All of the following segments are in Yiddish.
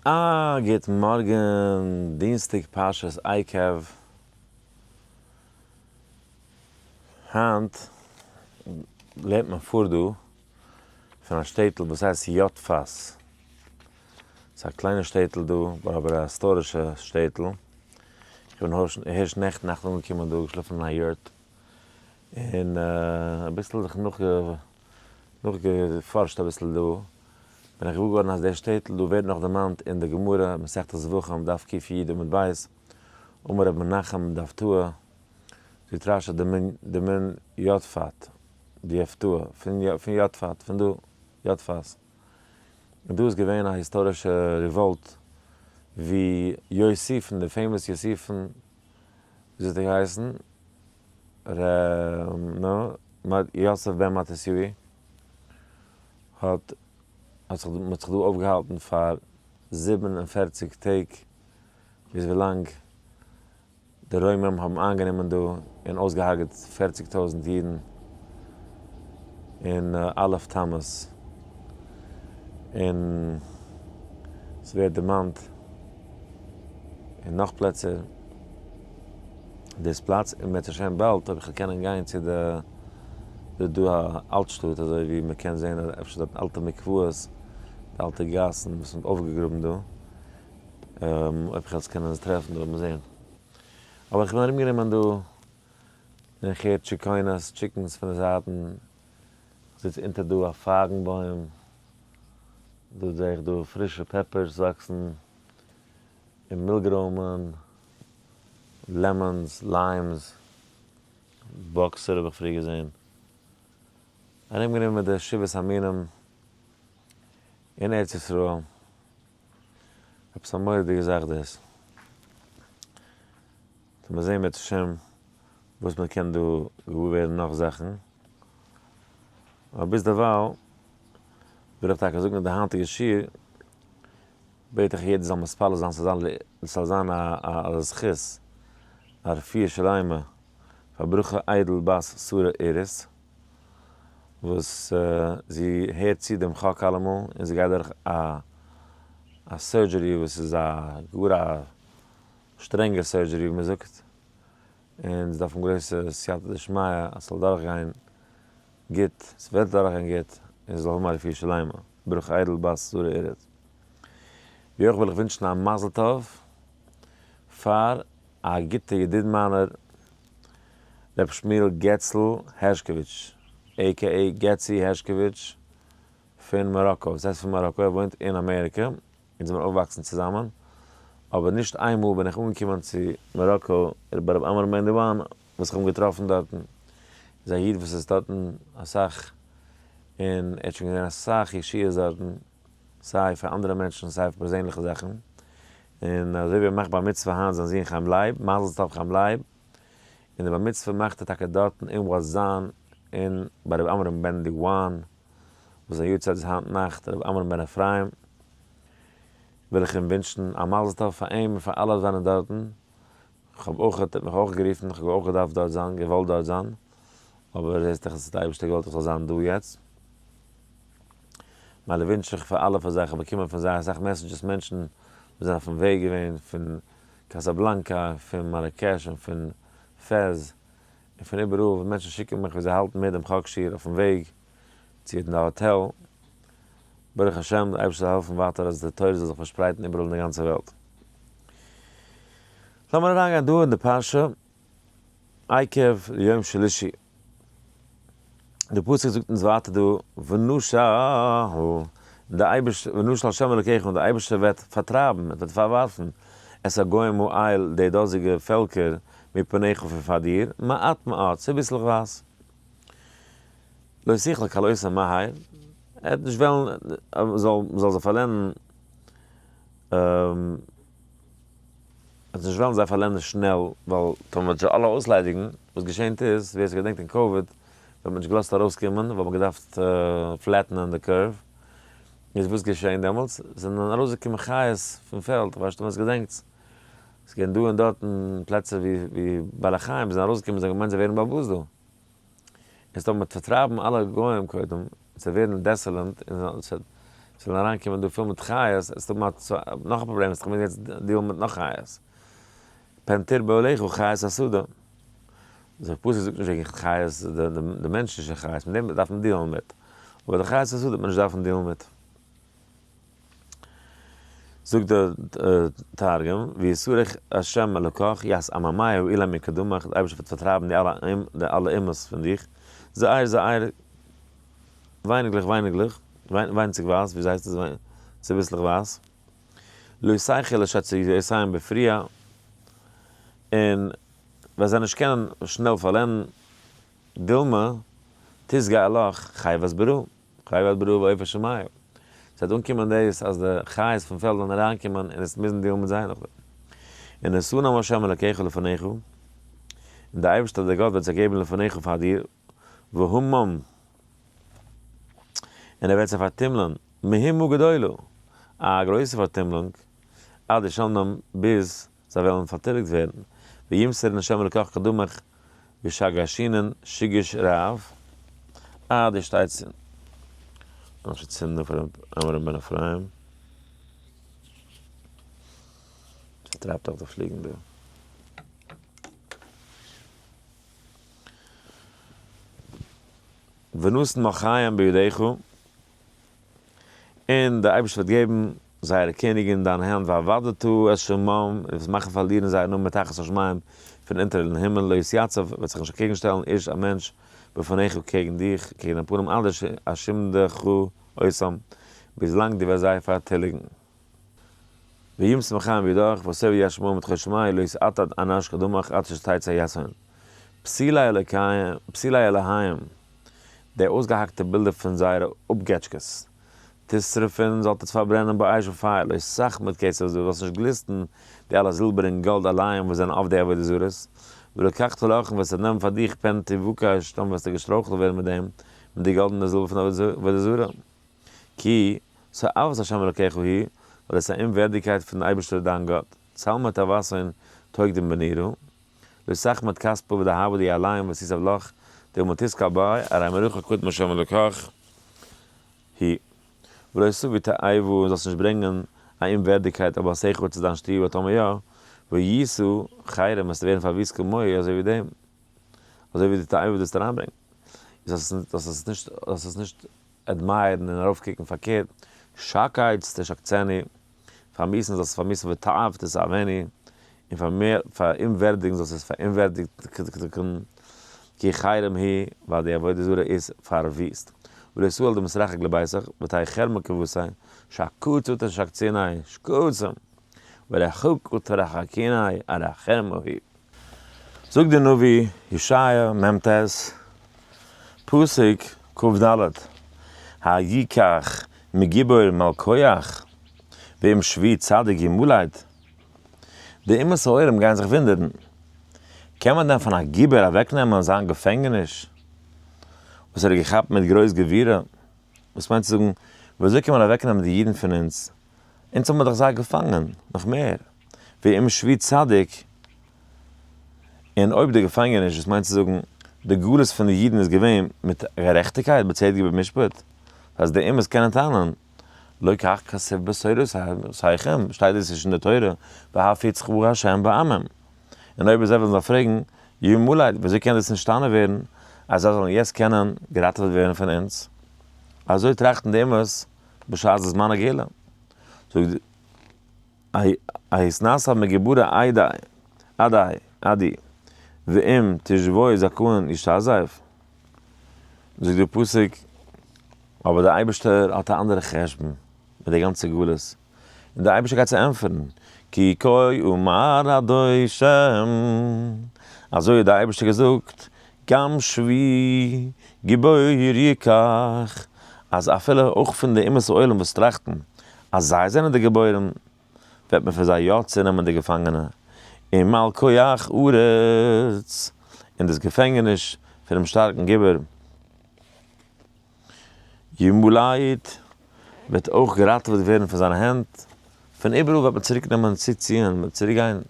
א גוט מארגן, דינסטאג פרשת עקב. היינט לערנט מען פאר דא פון א שטעטל וואס הייסט יוטפת. ס'איז א קליינע שטעטל דא, אבער א היסטארישע שטעטל. איך בין הערשט נעכטן נאכט אנגעקומען דא, געשלאפן אין א יורט, און אביסל זיך נאכגעפארשט אביסל דא, בין איך געוואר געווארן אז דער שטעטל דא ווערט נאך דערמאנט אין די גמרא, מסכת זבחים, דף קי עמוד ב', אמר רבי מנחם דפתאה, זאגט רשי דמן יוטפת, דיפתאה, פון יוטפת, פון דא, יוטפת. און דא איז געווען א היסטארישע revolt ווי יוסיפון, די famous יוסיפון, וויאזוי האט ער געהייסן? ר' נו, יוסף בן מתתיהו האט האט זיך מ'האט זיך דא אויפגעהאלטן פאר 47 טעג ביז ווילאנג די רוימים האבן איינגענומען דא און אויסגעהארגעט פערציג טויזנט אידן אין א' תמוז, און ס'ווערט דערמאנט אין נאך פלעצער דאס פלאץ, און בעז השם באלד אויב איך וועל קענען גיין צו די דא א אלט שטאט אזוי ווי מען קען זען אפשר דארטן אלטע מקוואות, די אלטע גאסן וואס מען האט אויפגעגראבן דא, אויב איך וועל עס קענען טרעפן דא וועט מען זען. אבער איך בין ארומגענומען דא און איך הער טשיקאנעס, chickens פון די זייטן, איך זיץ אונטער דא א פייגן בוים, דא זעה איך דא פרישע peppers וואקסן, און מילגרוימען, lemons, limes, באקסער האב איך פריער געזען. ארומגענומען מיט די שבעת המינים אין ארץ ישראל. עפעס א מורא'דיגע זאך דאס. לאמיר זען בעז השם וואס מען קען דא געוואר ווערן נאך זאכן. אבער ביז דערווייל וויל איך טאקע זאגן אז די היינטיגע שיעור בעט איך יעדער זאל מתפלל זיין ס'זאל זיין א זכות, א רפואה שלימה פאר ברכה איידל בת שרה איריס, וואס זי הערט צו דעם חק אלעמאל און זי גייט דורך א א surgery וואס איז א גאר א שטרענגע surgery ווי מען זאגט, און זי דארף האבן גרויסע סייעתא דשמיא אז ס'זאל דורכגיין גוט, ס'וועט דורכגיין גוט, און זי זאל האבן א רפואה שלימה, ברכה איידל בת שרה איריס. ווי אויך וויל איך ווינטשן א מזל טוב פאר א גוטע ידיד מיינער ר' שמואל געצל הערשקאוויטש aka געצי הערשקאוויטש פון מאראקא, וואס הייסט פון מאראקא? ער וואוינט אין אמעריקע, אונז זעמיר אויפגעוואקסן צוזאמען, אבער נישט איינמאל בין איך אנגעקומען צו מאראקא ביי ר' עמרם בן דיוואן וואס איך האב אים געטראפן דארטן, איז א איד וואס איז דארטן אסאך און ער האט שוין געזען אסאך ישועות דארטן, סיי פאר אנדערע מענטשן סיי פאר פערזענליכע זאכן, און אזוי ווי ער מאכט בר מצוה היינט זיין זון חיים לייב, מזל טוב חיים לייב, און די בר מצוה מאכט ער טאקע דארטן אין וואזאן אין ביי רבי עמרם בן דיוואן, וואס זיין יארצייט איז היינט נאכט, רבי עמרם בן אפרים, וויל איך אים ווינטשן א מזל טוב פאר אים און פאר אלע וואס זענען דארטן, כ'האב אויך, ער האט מיך אויך גערופן, כ'האב אויך געדארפט דארט זיין, געוואלט דארט זיין, אבער זעסט דאך אז די אייבערשטער געוואלט איך זאל זיין דא יעצט. מילא ווינטש איך פאר אלע פאר זיי, כ'האב באקומען פון זיי אסאך messages מענטשן וואס זענען אויפן וועג געווען פון קאסאבלאנקא, פון מאראקעש און פון פעז, און פון איבעראל וואס מענטשן שיקן מיך ווי זיי האלטן מיט דעם חק שיעור אויפן וועג צו אין די האטעל, ברוך השם די אייבערשטער זאל העלפן ווייטער אז די תורה זאל זיך פארשפרייטן איבעראל אין די גאנצע וועלט. לאמיר אריינגיין דא אין די פרשה עקב יום שלישי. די פסוק זאגט אונז ווייטער דא ונשל, און די אייבערשטער, ונשל ה' אלוקיך, און די אייבערשטער וועט פארטרייבן, וועט פארווארפן, את הגוים האל, די דאזיגע פעלקער, מפניך פון פאר דיר, מעט מעט, צוביסלעכווייז. לא תוכל כלותם מהר, ער וועט נישט וועלן מ'זאל זיי פארלענדן, ער וועט נישט וועלן זיי פארלענדן שנעל, ווייל טאמער מ'וועט זיי אלע אויסליידיגן, וואס געשענט איז, ווער ס'געדענקט אין COVID, ווען מ'האט נישט געלאזט ארויסקומען, ווייל מ'האט געדארפט flatten ען די curve, איז וואס געשען דעמאלטס? זענען ארויסגעקומען חיות פון פעלד, כ'ווייס נישט אויב עטס געדענקטס, ס'איז געווען דא און דארטן פלעצער ווי בעלי חיים זענען ארויסגעקומען, זיי האבן געמיינט זיי ווערן באלעבאס דא. און ס'דארף מען פארטרייבן אלע גוים קודם, זיי ווערן desolate, און ס'וועט. ס'זאל אריינקומען דא פול מיט חיות, עס איז נאך א פראבלעם, עס קומט יעצט deal ן מיט נאך חיות. פן תרבה עליך חית השדה. דער פסוק זאגט נישט וועגן חיות, די מענטשלישע חיות, מיט דעם דארף מען deal ן מיט. אבער די חיות השדה וועט מען נישט דארפן deal ן מיט. זאגט דער תרגום, ויסרך ה' אלקך ית עממיא האילן מקדמך, דער אייבערשטער וועט פארטרייבן די אלע אומות פון דיך, זייער זייער ווייניגלעך ווייניגלעך, וויינציגווייז, ווי הייסט עס, צוביסלעכווייז, לא תחל לשצותיהם בפריעה, און ווען זיי נישט קענען שנעל פארלענדן, דילמא תסגי עלך חיבת ברא, חיבת ברא ועוף השמים. ס'וועט אנקומען דאס אז די חיות פון פעלד וועלן אריינקומען און עס מוזן deal ן מיט זיי נאכדעם. ונתנם ה' אלקיך לפניך, און דער אייבערשטער דער גאט וועט זיי געבן לפניך פאר דיר, והמם, און ער וועט זיי פארטומלען, מהומה גדולה, א גרויסע פארטומלונג, עד השמדם, ביז זיי וועלן פארטיליגט ווערן, וימסרן ה' אלקיך קדמך ושגשינן שיגש רב, אה, דאס שטייט צו. לאמיר צינדן פאר עמרם בן אפרים. ס'טרייבט אויך די פליגן דא. ונתן מלכיהם בידך, און דער אייבערשטער וועט געבן זייערע קעניגן אין דיין הענט, ואבדת את שמם, און וועסט מאכן פארלירן זייער נאמען מתחת השמים, פון אונטערן הימל, לא יתיצב, וועט זיך נישט אקעגנשטעלן איש א מענטש בפניך קעגן דיך, קעגן דיין פנים, עד אשר אשמדך אותם, ביז לאנג דו וועסט זיי פארטיליגן. וימס מחיים בידך, ועשה וישמעו מתוך שמי, לא יסעתד אנש קדמך עד שתצא יסון. פסילי אלוקיהם, פסילי אלהיהם, די אויסגעהאקטע בילדער פון זייערע אפגעטשקעס, תשרפון, זאלט עטס פארברענען באש און פייער, לא תחמוד כסף וזהב, זאלסט נישט גליסטן די אלע זילבער און גאלד אליין וואס זענען אויף די עבודה זרות, ולקחת לך, און וועסט נעמען פאר דיך פן תבקש, דאן וועסטו געשטרויכלט ווערן מיט דעם, מיט די גאלד און די זילבער פון עבודה זרה. כי תועבת השם אלקיך היא, ווייל עס איז א אומווערדיגקייט פון אייבערשטער דיין גאט. צלמא תעוותון תוקדין בנורא, לא תחמוד כספא ודהבא דיהלין ותיסב לך, דילמא תשכל ביה, הרי מרחק קדם השם אלקיך היא. ולא תביא תועבה, און זאלסט נישט ברענגען א אומווערדיגקייט אל ביתך צו דיין שטוב, טאמער יא, והיית חרם, וועסטו ווערן פארוויסט כמוהו אזוי ווי דעם, אזוי ווי די תועבה וואס דו וועסט אריינברענגען. זאלסט עס נישט admire ן און ארויפקוקן פארקערט, שקץ תשקצנו, פארמיסן זאלסטו פארמיסן ותעב תתעבנו, און פאראומווערדיגן זאלסטו עס פאראומווערדיגן, כי חרם היא, ווייל די עבודה זרה איז פארוויסט. ולא תאהיל דמתרחק לביתך, ותהא חרמה כבתי, שקצה תשקצוני, שקצים, ורחוקה תרחקוני, הרי חרמה היא. זאגט דער נביא ישעיה מ ט, פסוק כ ד, היקח מגיבור מלכוח, ואם שבי צדיק ימולד, די אומות העולם גייען זיך וואונדערן, קען מען דען פון א גיבור אוועקנעמען זיין געפענגעניש וואס ער האט געכאפט מיט גרויס גבורה? וואס מיינט צו זאגן, ווי אזוי קען מען אוועקנעמען די אידן פון אונז? אונז האבן מיר דאך זיי געפאנגען, נאך מער, ואם שבי צדיק, און אויב די געפענגעניש, וואס מיינט צו זאגן, די גלות פון די אידן איז געווען מיט גערעכטיגקייט, בצדק ובמשפט, אז די אומות קענען טענה'ן, לא כך כתוב בתורותיכם, שטייט דאס נישט אין די תורה, והפיצך ה' בעמים. און אויב זיי וועלן זיך פרעגן, ימולד, ווי אזוי קען דאס נשתנה ווערן, אז זיי זאלן יעצט קענען געראטעוועט ווערן פון אונז? אזוי טראכטן די אומות בשעת די זמן הגאולה. זאגט ההתנשא מגיבורי עדי, עדי, עדי, ואם תשבוי זכאין ישתזיב. זאגט דער פסוק, אבער דער אייבערשטער האט א אנדערע חשבון מיט די גאנצע גלות, און דער אייבערשטער גייט צו ענטפערן, כי כה אמר אדושם, אזוי האט דער אייבערשטער געזאגט, גם שבי גיבור יקח, אז אפילו אויך פון די אומות העולם וואס טראכטן אז זיי זענען די גיבורים, וועט מען פון זיי יא צונעמען די געפאנגענע, און מלכוח ארץ, און דאס געפענגעניש פונעם שטארקן גיבור. ימולד, וועט אויך געראטעוועט ווערן פון זיינע הענט, פון איבעראל וועט מען צוריק נעמען צוציען, מען וועט צוריק גיין,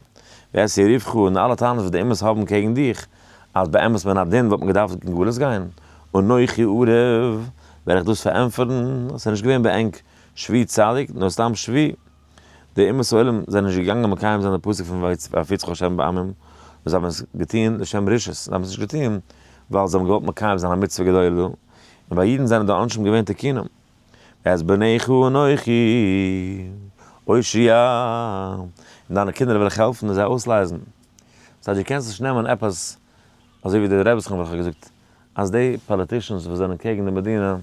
ואת יריבך, און אלע טענות וואס די אומות האבן קעגן דיך, אז באמת מן הדין וואלט מען געדארפט אין גלות גיין, אנכי אריב, וועל איך דאס פארענטפערן, עס איז נישט געווען ביי ענק. שבי צדיק, נאר סתם שבי. די אומות העולם זענען נישט געגאנגען מקיים זיין די פסוק פון ויפיצך השם בעמים, נאר זיי האבן עס געטון לשם רשעות, זיי האבן עס נישט געטון ווייל זיי האבן געוואלט מקיים זיין א מצוה גדולה, און ביי אידן זענען די עונשים געווען תיקונים. ואת בניך אנכי אושיע, און דיינע קינדער וועל איך העלפן און זיי אויסלייזן. ס'הייסט דו קענסט נישט נעמען עפעס אזוי ווי די רעבעצן וועלכע האט געזאגט אז די politicians וואס זענען קעגן די מדינה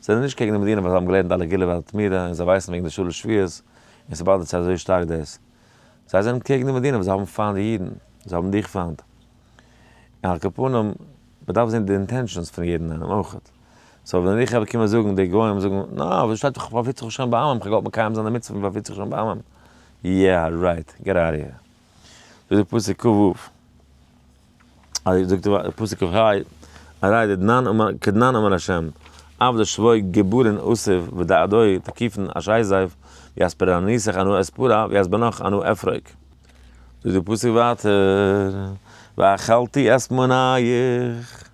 זענען נישט קעגן די מדינה ווייל זיי האבן געלערנט אלע גאולה והתמורה און זיי ווייסן וועגן די שלש שבועות און ס' bother ט זיי אזוי שטארק דאס. זיי זענען קעגן די מדינה ווייל זיי האבן פיינט די אידן, זיי האבן דיך פיינט. און על כל פנים, מ'דארף זען די intentions פון יעדן איינעם אויכעט. so ווען איך האב קומען זאגן, די גוים זאגן, נא, וואס שטייט דאך ויפיצך השם בעמים, כ'האב געוואלט מקיים זיין די מצוה פון ויפיצך השם בעמים. yeah right, get out here. זאגט די פסוק כ ו, אזוי זאגט די פסוק כ ה, אריי דדנן אמר כדנן אמר השם, עבדו שבוי גבורין אוסיף ודעדוי תקיפן אשי זיף, ויספרניסך אנו אספרה ויסבנך אנו אפרוק. זאגט די פסוק ווייטער, ואכלתי את מונייך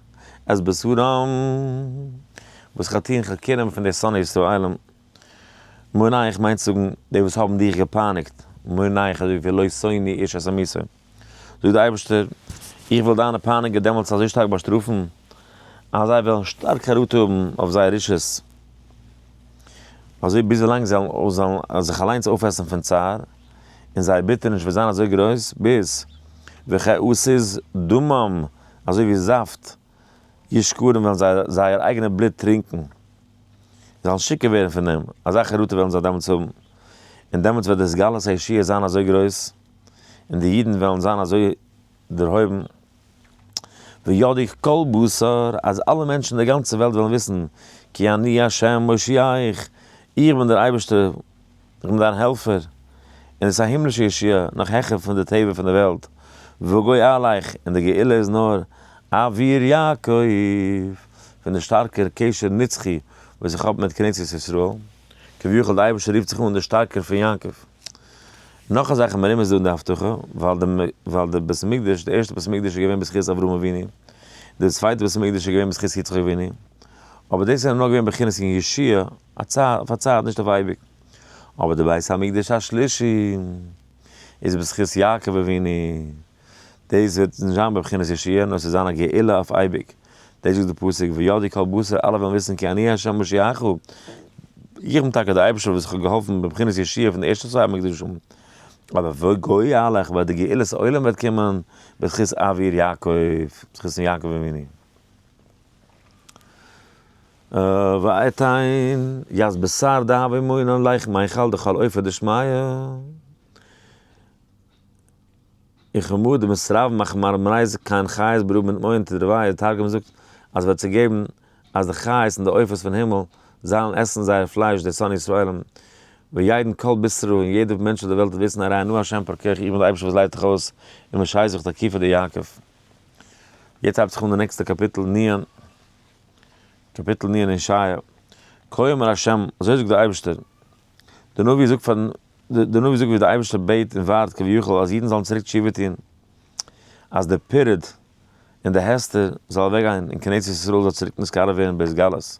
את בשרם, וואס איך האב טון, איך וועל קעיר נעמען פון די שונאי ישראלים, מונייך מיינט זאגן די וואס האבן דיך געפייניגט, מונייך אזוי ווי לא שונא איש את עמיתו. זאגט דער אייבערשטער, איך וועל דיינע פייניגער דעמאלטס אזוי שטארק באשטראפן, אז זיי וועלן שטארק חרטה האבן אויף זייער רשעות, אזוי ביז ווילאנג זיי וועלן זיך אליינס אויפעסן פון צער, און זייער ביטערניש וועט זיין אזוי גרויס, ביז וכעסיז דמם, אזוי ווי זאפט, ישכרון וועלן זיי זייער אייגענע בלוט טרינקען, זיי וועלן שיכור ווערן פון דעם, אזא חרטה וועלן זיי דעמאלטס האבן, און דעמאלטס וועט דאס גלות הישועה זיין אזוי גרויס, און די אידן וועלן זיין אזוי דערהויבן, וידעו כל בשר, אז אלע מענטשן אין דער גאנצער וועלט וועלן וויסן, כי אני ה' מושיעך, איך בין דער אייבערשטער, איך בין דיין העלפער, און עס איז א הימלישע ישועה, נאך העכער פון די טבע פון די וועלט, וגואלך, און די גאולה איז נאר עבור יעקב, פון די שטארקער קשר נצחי וואס איך האב מיט כנסת ישראל, כביכול די אייבערשטער רופט זיך אן דער שטארקער פון יעקב. נאך א זאך איז מרומז דא אין די הבטחה, ווייל די ווייל די בית המקדש, די ערשטע בית המקדש איז געווען בזכות אברהם אבינו, די צווייטע בית המקדש איז געווען בזכות יצחק אבינו, אבער דאס זענען נאר געווען בחינות אין ישועה, א צייט, אויף א צייט, נישט אויף אייביג. אבער די בית המקדש השלישי איז בזכות יעקב אבינו, דאס וועט נישט זיין בבחינת ישועה, נאר עס וועט זיין א גאולה אויף אייביג. דאס זאגט די פסוק, וידעו כל בשר, אלע וועלן וויסן כי אני ה' מושיעך, איך בין טאקע דער אייבערשטער וואס איך האב געהאלפן בבחינת ישועה פון די ערשטע צוויי מקדשים, אבער וגואלך, ווען די גאולת עולם וועט קומען, בזכות אביר יעקב, בזכות פון יעקב אבינו. ואתן ית בשר דהוה מונן לך מיכל דכל עופא דשמיא. איך האב מורא די מסרב מחמרמרייז קיין חיות ברוב מיט מוין תדרוויי, די תרגום זאגט אז וועט זיי געבן אז די חיות און די עופות פון הימל זאלן עסן זייער פלייש די שונאי ישראלים וידעון כל בשרו און יעדער מענטש אויף די וועלט וועט וויסן הרי אנא השם פרקך איך בין דער אייבערשטער וואס ליידט דיך אויס און משייז זיך תקיפא דיעקב. יעצט הייבט זיך אן די נעקסטע קאפיטל נ', קאפיטל נ' אין ישעיה, כה אמר השם, אזוי זאגט דער אייבערשטער, דער נביא זאגט פארן דער נביא זאגט ווי דער אייבערשטער בעט און ווארט כביכול אז אידן זאלן צוריק תשובה טון, אז דער פירוד און די הסתר זאל אוועק גיין און כנסת ישראל זאל צוריק נתקרב ווערן בהתגלות.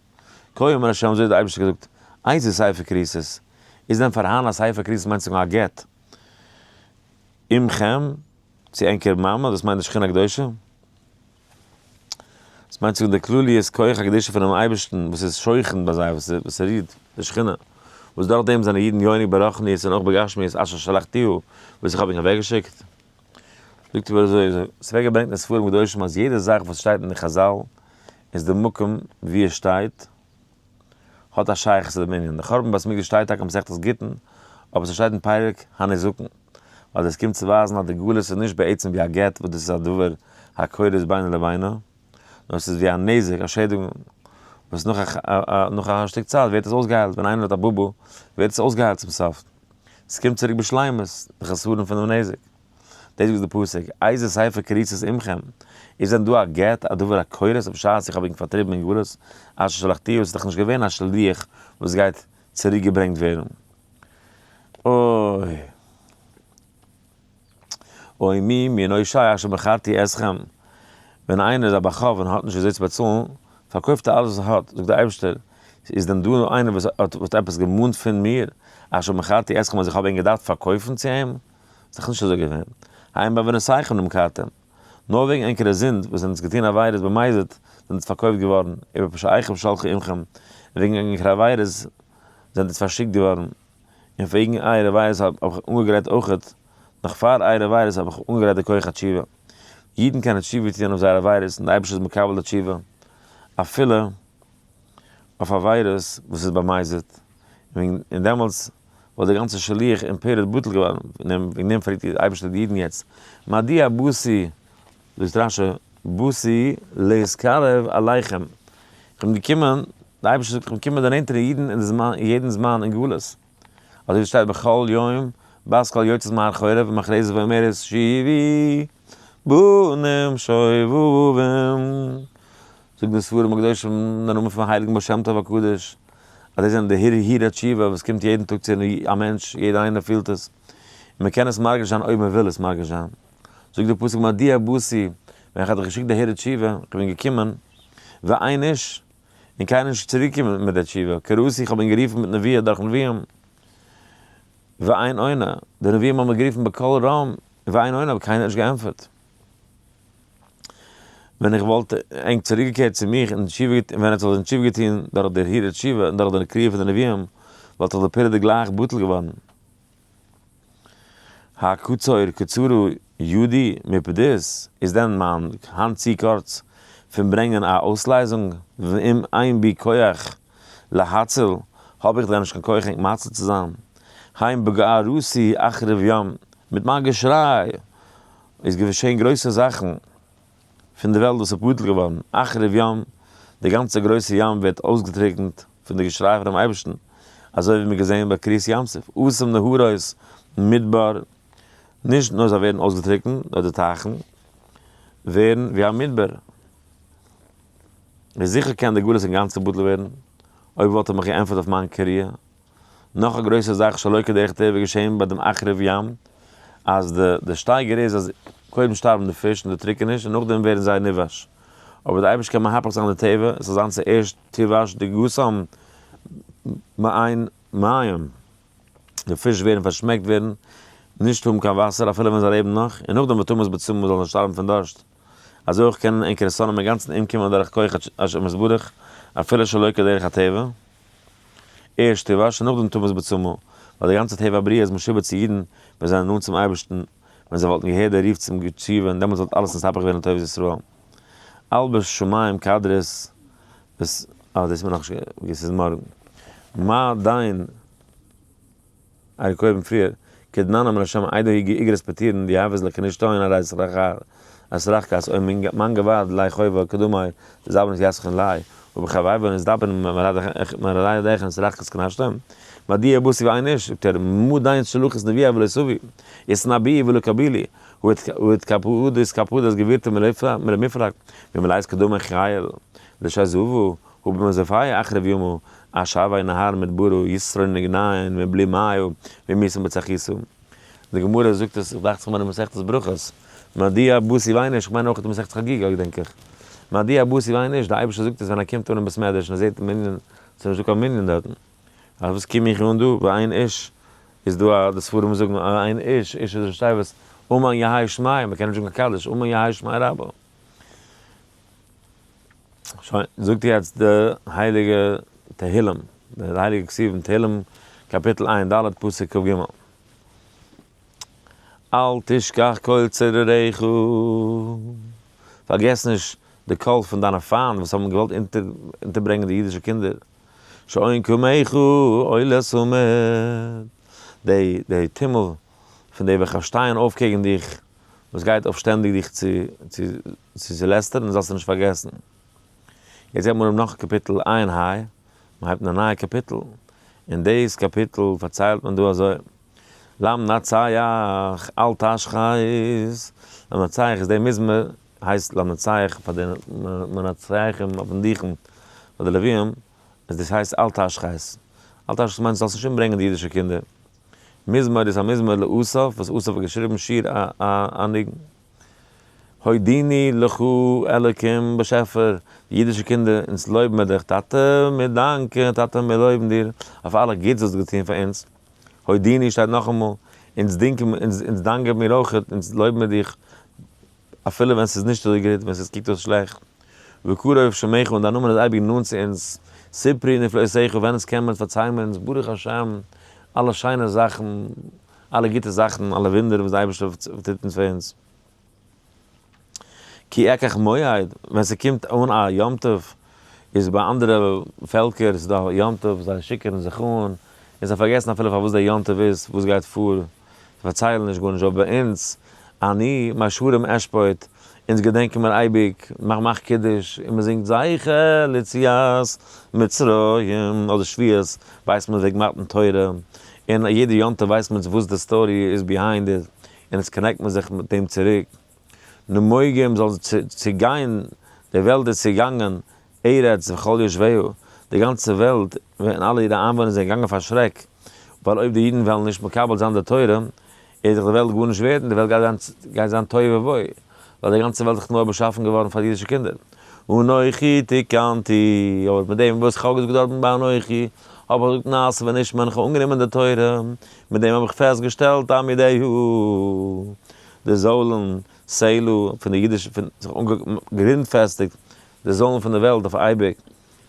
כה אמר ה' אזוי האט דער אייבערשטער געזאגט, איזה ספר כריתות, איז דען פארהאן א ספר כריתות מיינט זאגן א גט, אמכם, צו ענקער מאמע, דאס מיינט די שכינה הקדושה? דאס מיינט צו זאגן די כלליות כח הקדושה פונעם אייבערשטן וואס איז שוכן ביי זיי, וואס רוהט, די שכינה, וואס דורך דעם זענען אידן יונק ברוחניות און אויך בגשמיות אשר שלחתיהו, וואס איך האב ענק אוועקגעשיקט. זאגט ער אזוי, עס ווערט געברענגט אין ספרים קדושים אז יעדע זאך וואס שטייט אין די חזל איז די מקום וואו עס שטייט האט א שייכות צו דעם ענין. די חורבן בית המקדש שטייט טאקע אין מסכת גיטין, אבער ס'שטייט אין פרק הנזקין, ווייל דאס קומט צו ווייזן אז די גלות איז נישט בעצם ווי א גט וואס דאס איז א דבר הכורת בינו לבינה, נאר ס'איז ווי א נזק, א שעדיגונג, וואס נאך א נאך א שטיק צייט ווערט עס אויסגעהיילט, ווען איינער האט א בובו ווערט עס אויסגעהיילט צום סוף, ס'קומט צוריק בשלימות די חסרון פונעם נזק. דאס זאגט די פסוק, איזה ספר כריתות אמכם, איז דען דא א גט, א דבר הכורת, בשעת איך האב ענק פארטריבן אין גלות, אשר שלחתיהו, ס'איז דאך נישט געווען א שליח וואס גייט צוריק געברענגט ווערן. אוי. אוי מי מנושעי אשר מכרתי אתכם, ווען איינער איז א בעל חוב און האט נישט וויאזוי צו באצאלן, פארקויפט ער אלעס וואס ער האט, זאגט דער אייבערשטער, איז דען דא איינער וואס האט עפעס געמאנט פון מיר, אשר מכרתי אתכם אז איך האב ענק געדארפט פארקויפן צו אים? איז דאך נישט אזוי געווען. הן בעוונותיכם נמכרתם. נאר וועגן ענקערע זינד וואס זענט געטון עבירות במזיד זענט עטס פארקויפט געווארן, ובפשעיכם שלחו עמכם, און וועגן ענקערע עבירות זענט עטס פארשיקט געווארן, און וועגן אייערע עבירות האב איך אנגעגרייט אויכעט, נאך פאר אייערע עבירות האב איך אנגעגרייט די כח התשובה. אידן קענען תשובה טון אויף זייערע עבירות און די אייבערשטער איז מקבל די תשובה אפילו אויף עבירות וואס איז במזיד, און דעמאלטס וואלט די גאנצע שליח און פירוד בטל געווארן, וועגן דעם פרעגט די אייבערשטער די אידן יעצט, מדוע באתי, זאגט רשי, באתי להתקרב אליכם, איך בין געקומען, די אייבערשטער זאגט איך בין געקומען דערנענטערן אידן אין די זמן, אין יעדן זמן אין גלות, אזוי ווי שטייט בכל יום בת קול יוצאת מהר חורב ומכרזת ואומרת שובו בנים שובבים, זאגט די ספרים הקדושים אין די נאמען פון הייליגן בעל שם טוב הקדוש, אז דאס זענען די הרהורי התשובה וואס קומט יעדן טאג צו א מענטש, יעדער איינער פילט עס, און מען קען עס מרגיש זיין אויב מען וויל עס מרגיש זיין. זאגט דער פסוק מדוע באתי, ווען איך האב דיך געשיקט די הרהור תשובה, איך בין געקומען, ואין איש, און קיינער איז נישט צוריקגעקומען מיט דער תשובה, קראתי, איך האב אים גערופן מיט נבואה דורך נביאים, ואין עונה, די נביאים האבן גערופן בקול רם, ואין עונה, אבער קיינער האט נישט געענטפערט. ווען איך וואלט ענק צוריקגעקערט צו מיך און תשובה געטון, ווען עטס וואלט תשובה געטון דורך דער הרהור תשובה און דורך די קריאה פון די נביאים, וואלט דאך די פירוד גלייך בטל געווארן. הקצור קצרה ידי מפדות, איז דען מיין האנט צו קורץ פון ברענגען א אויסלייזונג, ואם אין בי כח להציל, האב איך דען נישט קיין כח ענק מציל צו זיין? הן בגערותי אחריב ים, מיט מיין געשריי איז געשען גרויסע זאכן פון די וועלט וואס איז בטל געווארן, אחריב ים, די גאנצע גרויסע ים ווערט אויסגעטריקנט פון די געשריי פונעם אייבערשטן, אזוי ווי מיר געזען ביי קריעת ים סוף, אסם נהרות מדבר, נישט נאר זיי ווערן אויסגעטריקנט, נאר די טייכן ווערן ווי א מדבר. איז זיכער קען די גלות אינגאנצן בטל ווערן, אויב וואלט ער מיך געענטפערט אויף מיין קריאה. נאך א גרויסע זאך שלא כדרך טבע געשען ביי דעם אחרב ים, אז די די שטייגער איז אז קודם שטארבן די פיש אין די טריקעניש און נאכדעם ווערן זיי נבאש. אבער די אייבערשטער קען מהפך זיין די טבע, עס זאל זיין צוערשט תיבש דגתם מעין מים, די פיש ווערן פארשמעקט ווערן, נישט האבן קיין וואסער אפילו ווען זיי לעבן נאך, און נאכדעם ותמות בצמא זאלן זיי שטארבן פון דארשט. אזוי אויך קענען ענקערע שונאים אינגאנצן אומקומען דורך כח השם יתברך אפילו שלא כדרך הטבע. ערשט תיבש און נאכדעם תמות בצמא, ווייל די גאנצע טבע הבריאה איז משועבד צו אידן ווען זיי זענען נאנט צום אייבערשטן, ווען זיי וואלטן געהערט דער רוף צום תשובה און דעמאלטס וואלט אלעס נתהפך געווען לטובת ישראל. אלבש שמים כדרות וואס אה דאס איז מיר נאכנישט געווען, ס'איז מארגן. מה דיין אייער קודם פריער, כדנן אמר השם איידער היגע איגרות פטירן די אהבת לקנישטוין הרי אסרחקס אוי מאן געווארד לי חובה כדמי דזבן את יסכן לי ובחביבן איז דבן מרדי דכן אסרחקס קנשטוין מדיע בוסי ואין איש זאגט ער מו דיין שלוחת נביאה ולא סבי איז נביא ולא קבילי והתקפודס קפודס גבירתא מלמפרק ומלאיס כדמי חייל לשזובו ובמזפי אחרב יומו אשבי נהר מדברו ישרון נגניין מבלי מאיו ומיסם בצחיסו. די גמרא זאגט עס, איך דאכט זיך מיר אין מסכת ברכות, מדוע באתי ואין איש, איך מיין אויך אין מסכת חגיגה געדענק איך, מדוע באתי ואין איש, די אייבערשטער זאגט עס ווען ער קומט אן אין בית מדרש און ער זעט מנין, ס'איז נישטא קיין מנין דארטן, אז וואס קום איך אן דא, ואין איש, איז דא א, די ספרים זאגן ואין איש, איש איז ראשי תיבות, אמן יהא שמיה, מ'קען נישט זאגן קיין קדיש, אמן יהא שמיה רבא. שוין, זאגט יעצט די הייליגע תהילים, די הייליגע כתובים, תהילים קאפיטל ע"ד פסוק כ"ג. אל תשכח קול צורריך, פארגעס נישט די קול פון דיינע פיינט וואס האבן געוואלט אונטערברענגען די אידישע קינדער, שאין כמוך עולה תמיד, די טומל פון די וועלכע שטייען אויף קעגן דיך, וואס גייט אויף שטענדיג דיך צו צו לעסטערן, זאלסטו נישט פארגעסן. יעצט גייט מען אן נאך קאפיטל ע"ה, מען הייבט אן א נייע קאפיטל, אין דאס קאפיטל פארציילט מען דא אזוי, למנצח אל תשחית, למנצח איז די מזמור הייסט למנצח פאר די מנצחים אויפן דוכן פאר די לווים, איז דאס הייסט אל תשחית, אל תשחית מיינט זאלסט נישט אומברענגען די אידישע קינדער, מזמור איז א מזמור לאסף וואס אסף האט געשריבן שיר א ניגון. הודיני לך אלקים, באשעפער, די אידישע קינדער, אונז לויבן מיר דיך, טאטע, מיר דאנקען, טאטע, מיר לויבן דיר אויף אלע גוטס וואס דו האסט געטון פאר אונז. הודיני שטייט נאכאמאל, אונז דינקען, אונז דאנקען מיר אויכעט, אונז לויבן מיר דיך, אפילו ווען ס'איז נישט אזוי גוט, ווען ס'קוקט אויס שלעכט. וקרוב שמך, און דיין נאמען איז אייביג נאנט צו אונז. ספרי נפלאותיך, ווען עס קען מען, פארצייל מיר אונז, ברוך השם, אלע שיינע זאכן, אלע גוטע זאכן, אלע וואונדער וואס דער אייבערשטער טוט אונז פאר אונז. כי אקח מועד, ווען ס'קומט אן א יום טוב, איז ביי אנדערע פעלקער איז דא יום טוב, זיי שיכור'ן זיך אן, און זיי פארגעסן אפילו פארוואס דער יום טוב איז, וואס גייט פאר, זיי פארציילן נישט גארנישט, אבער ביי אונז, אני מישרים אשפוט, אונז געדענקען מיר אייביג, מען מאכט קידוש און מען זינגט זכר ליציאת מצרים, אדער שבועות ווייסט מען וועגן מתן תורה, און יעדע יום טוב ווייסט מען וואס די story איז behind it, און עס connect מען זיך מיט דעם צוריק. נמוגים זאל צוגיין, די וועלט איז צוגאנגען, ארץ וכל יושביה, די גאנצע וועלט און אלע אירע איינוואוינער זענען געגאנגען פאר שרעק, ווייל אויב די אידן וועלן נישט מקבל זיין די תורה, איז דאך די וועלט גארנישט ווערד און די וועלט גייט זיין תוהו ובוהו, ווייל די גאנצע וועלט איז דאך נאר באשאפן געווארן פאר אידישע קינדער. אנכי תיקנתי, אבער מיט דעם וואס איך האב געזאגט דארטן ביי אנכי, האב איך געזאגט נעשה ונשמע און איך האב אנגענומען די תורה, מיט דעם האב איך פעסטגעשטעלט עמודיו, די זוילן, סלע, פון די אידישע, פון זיך גרונטפעסטיגט די זוילן פון די וועלט אויף אייביג.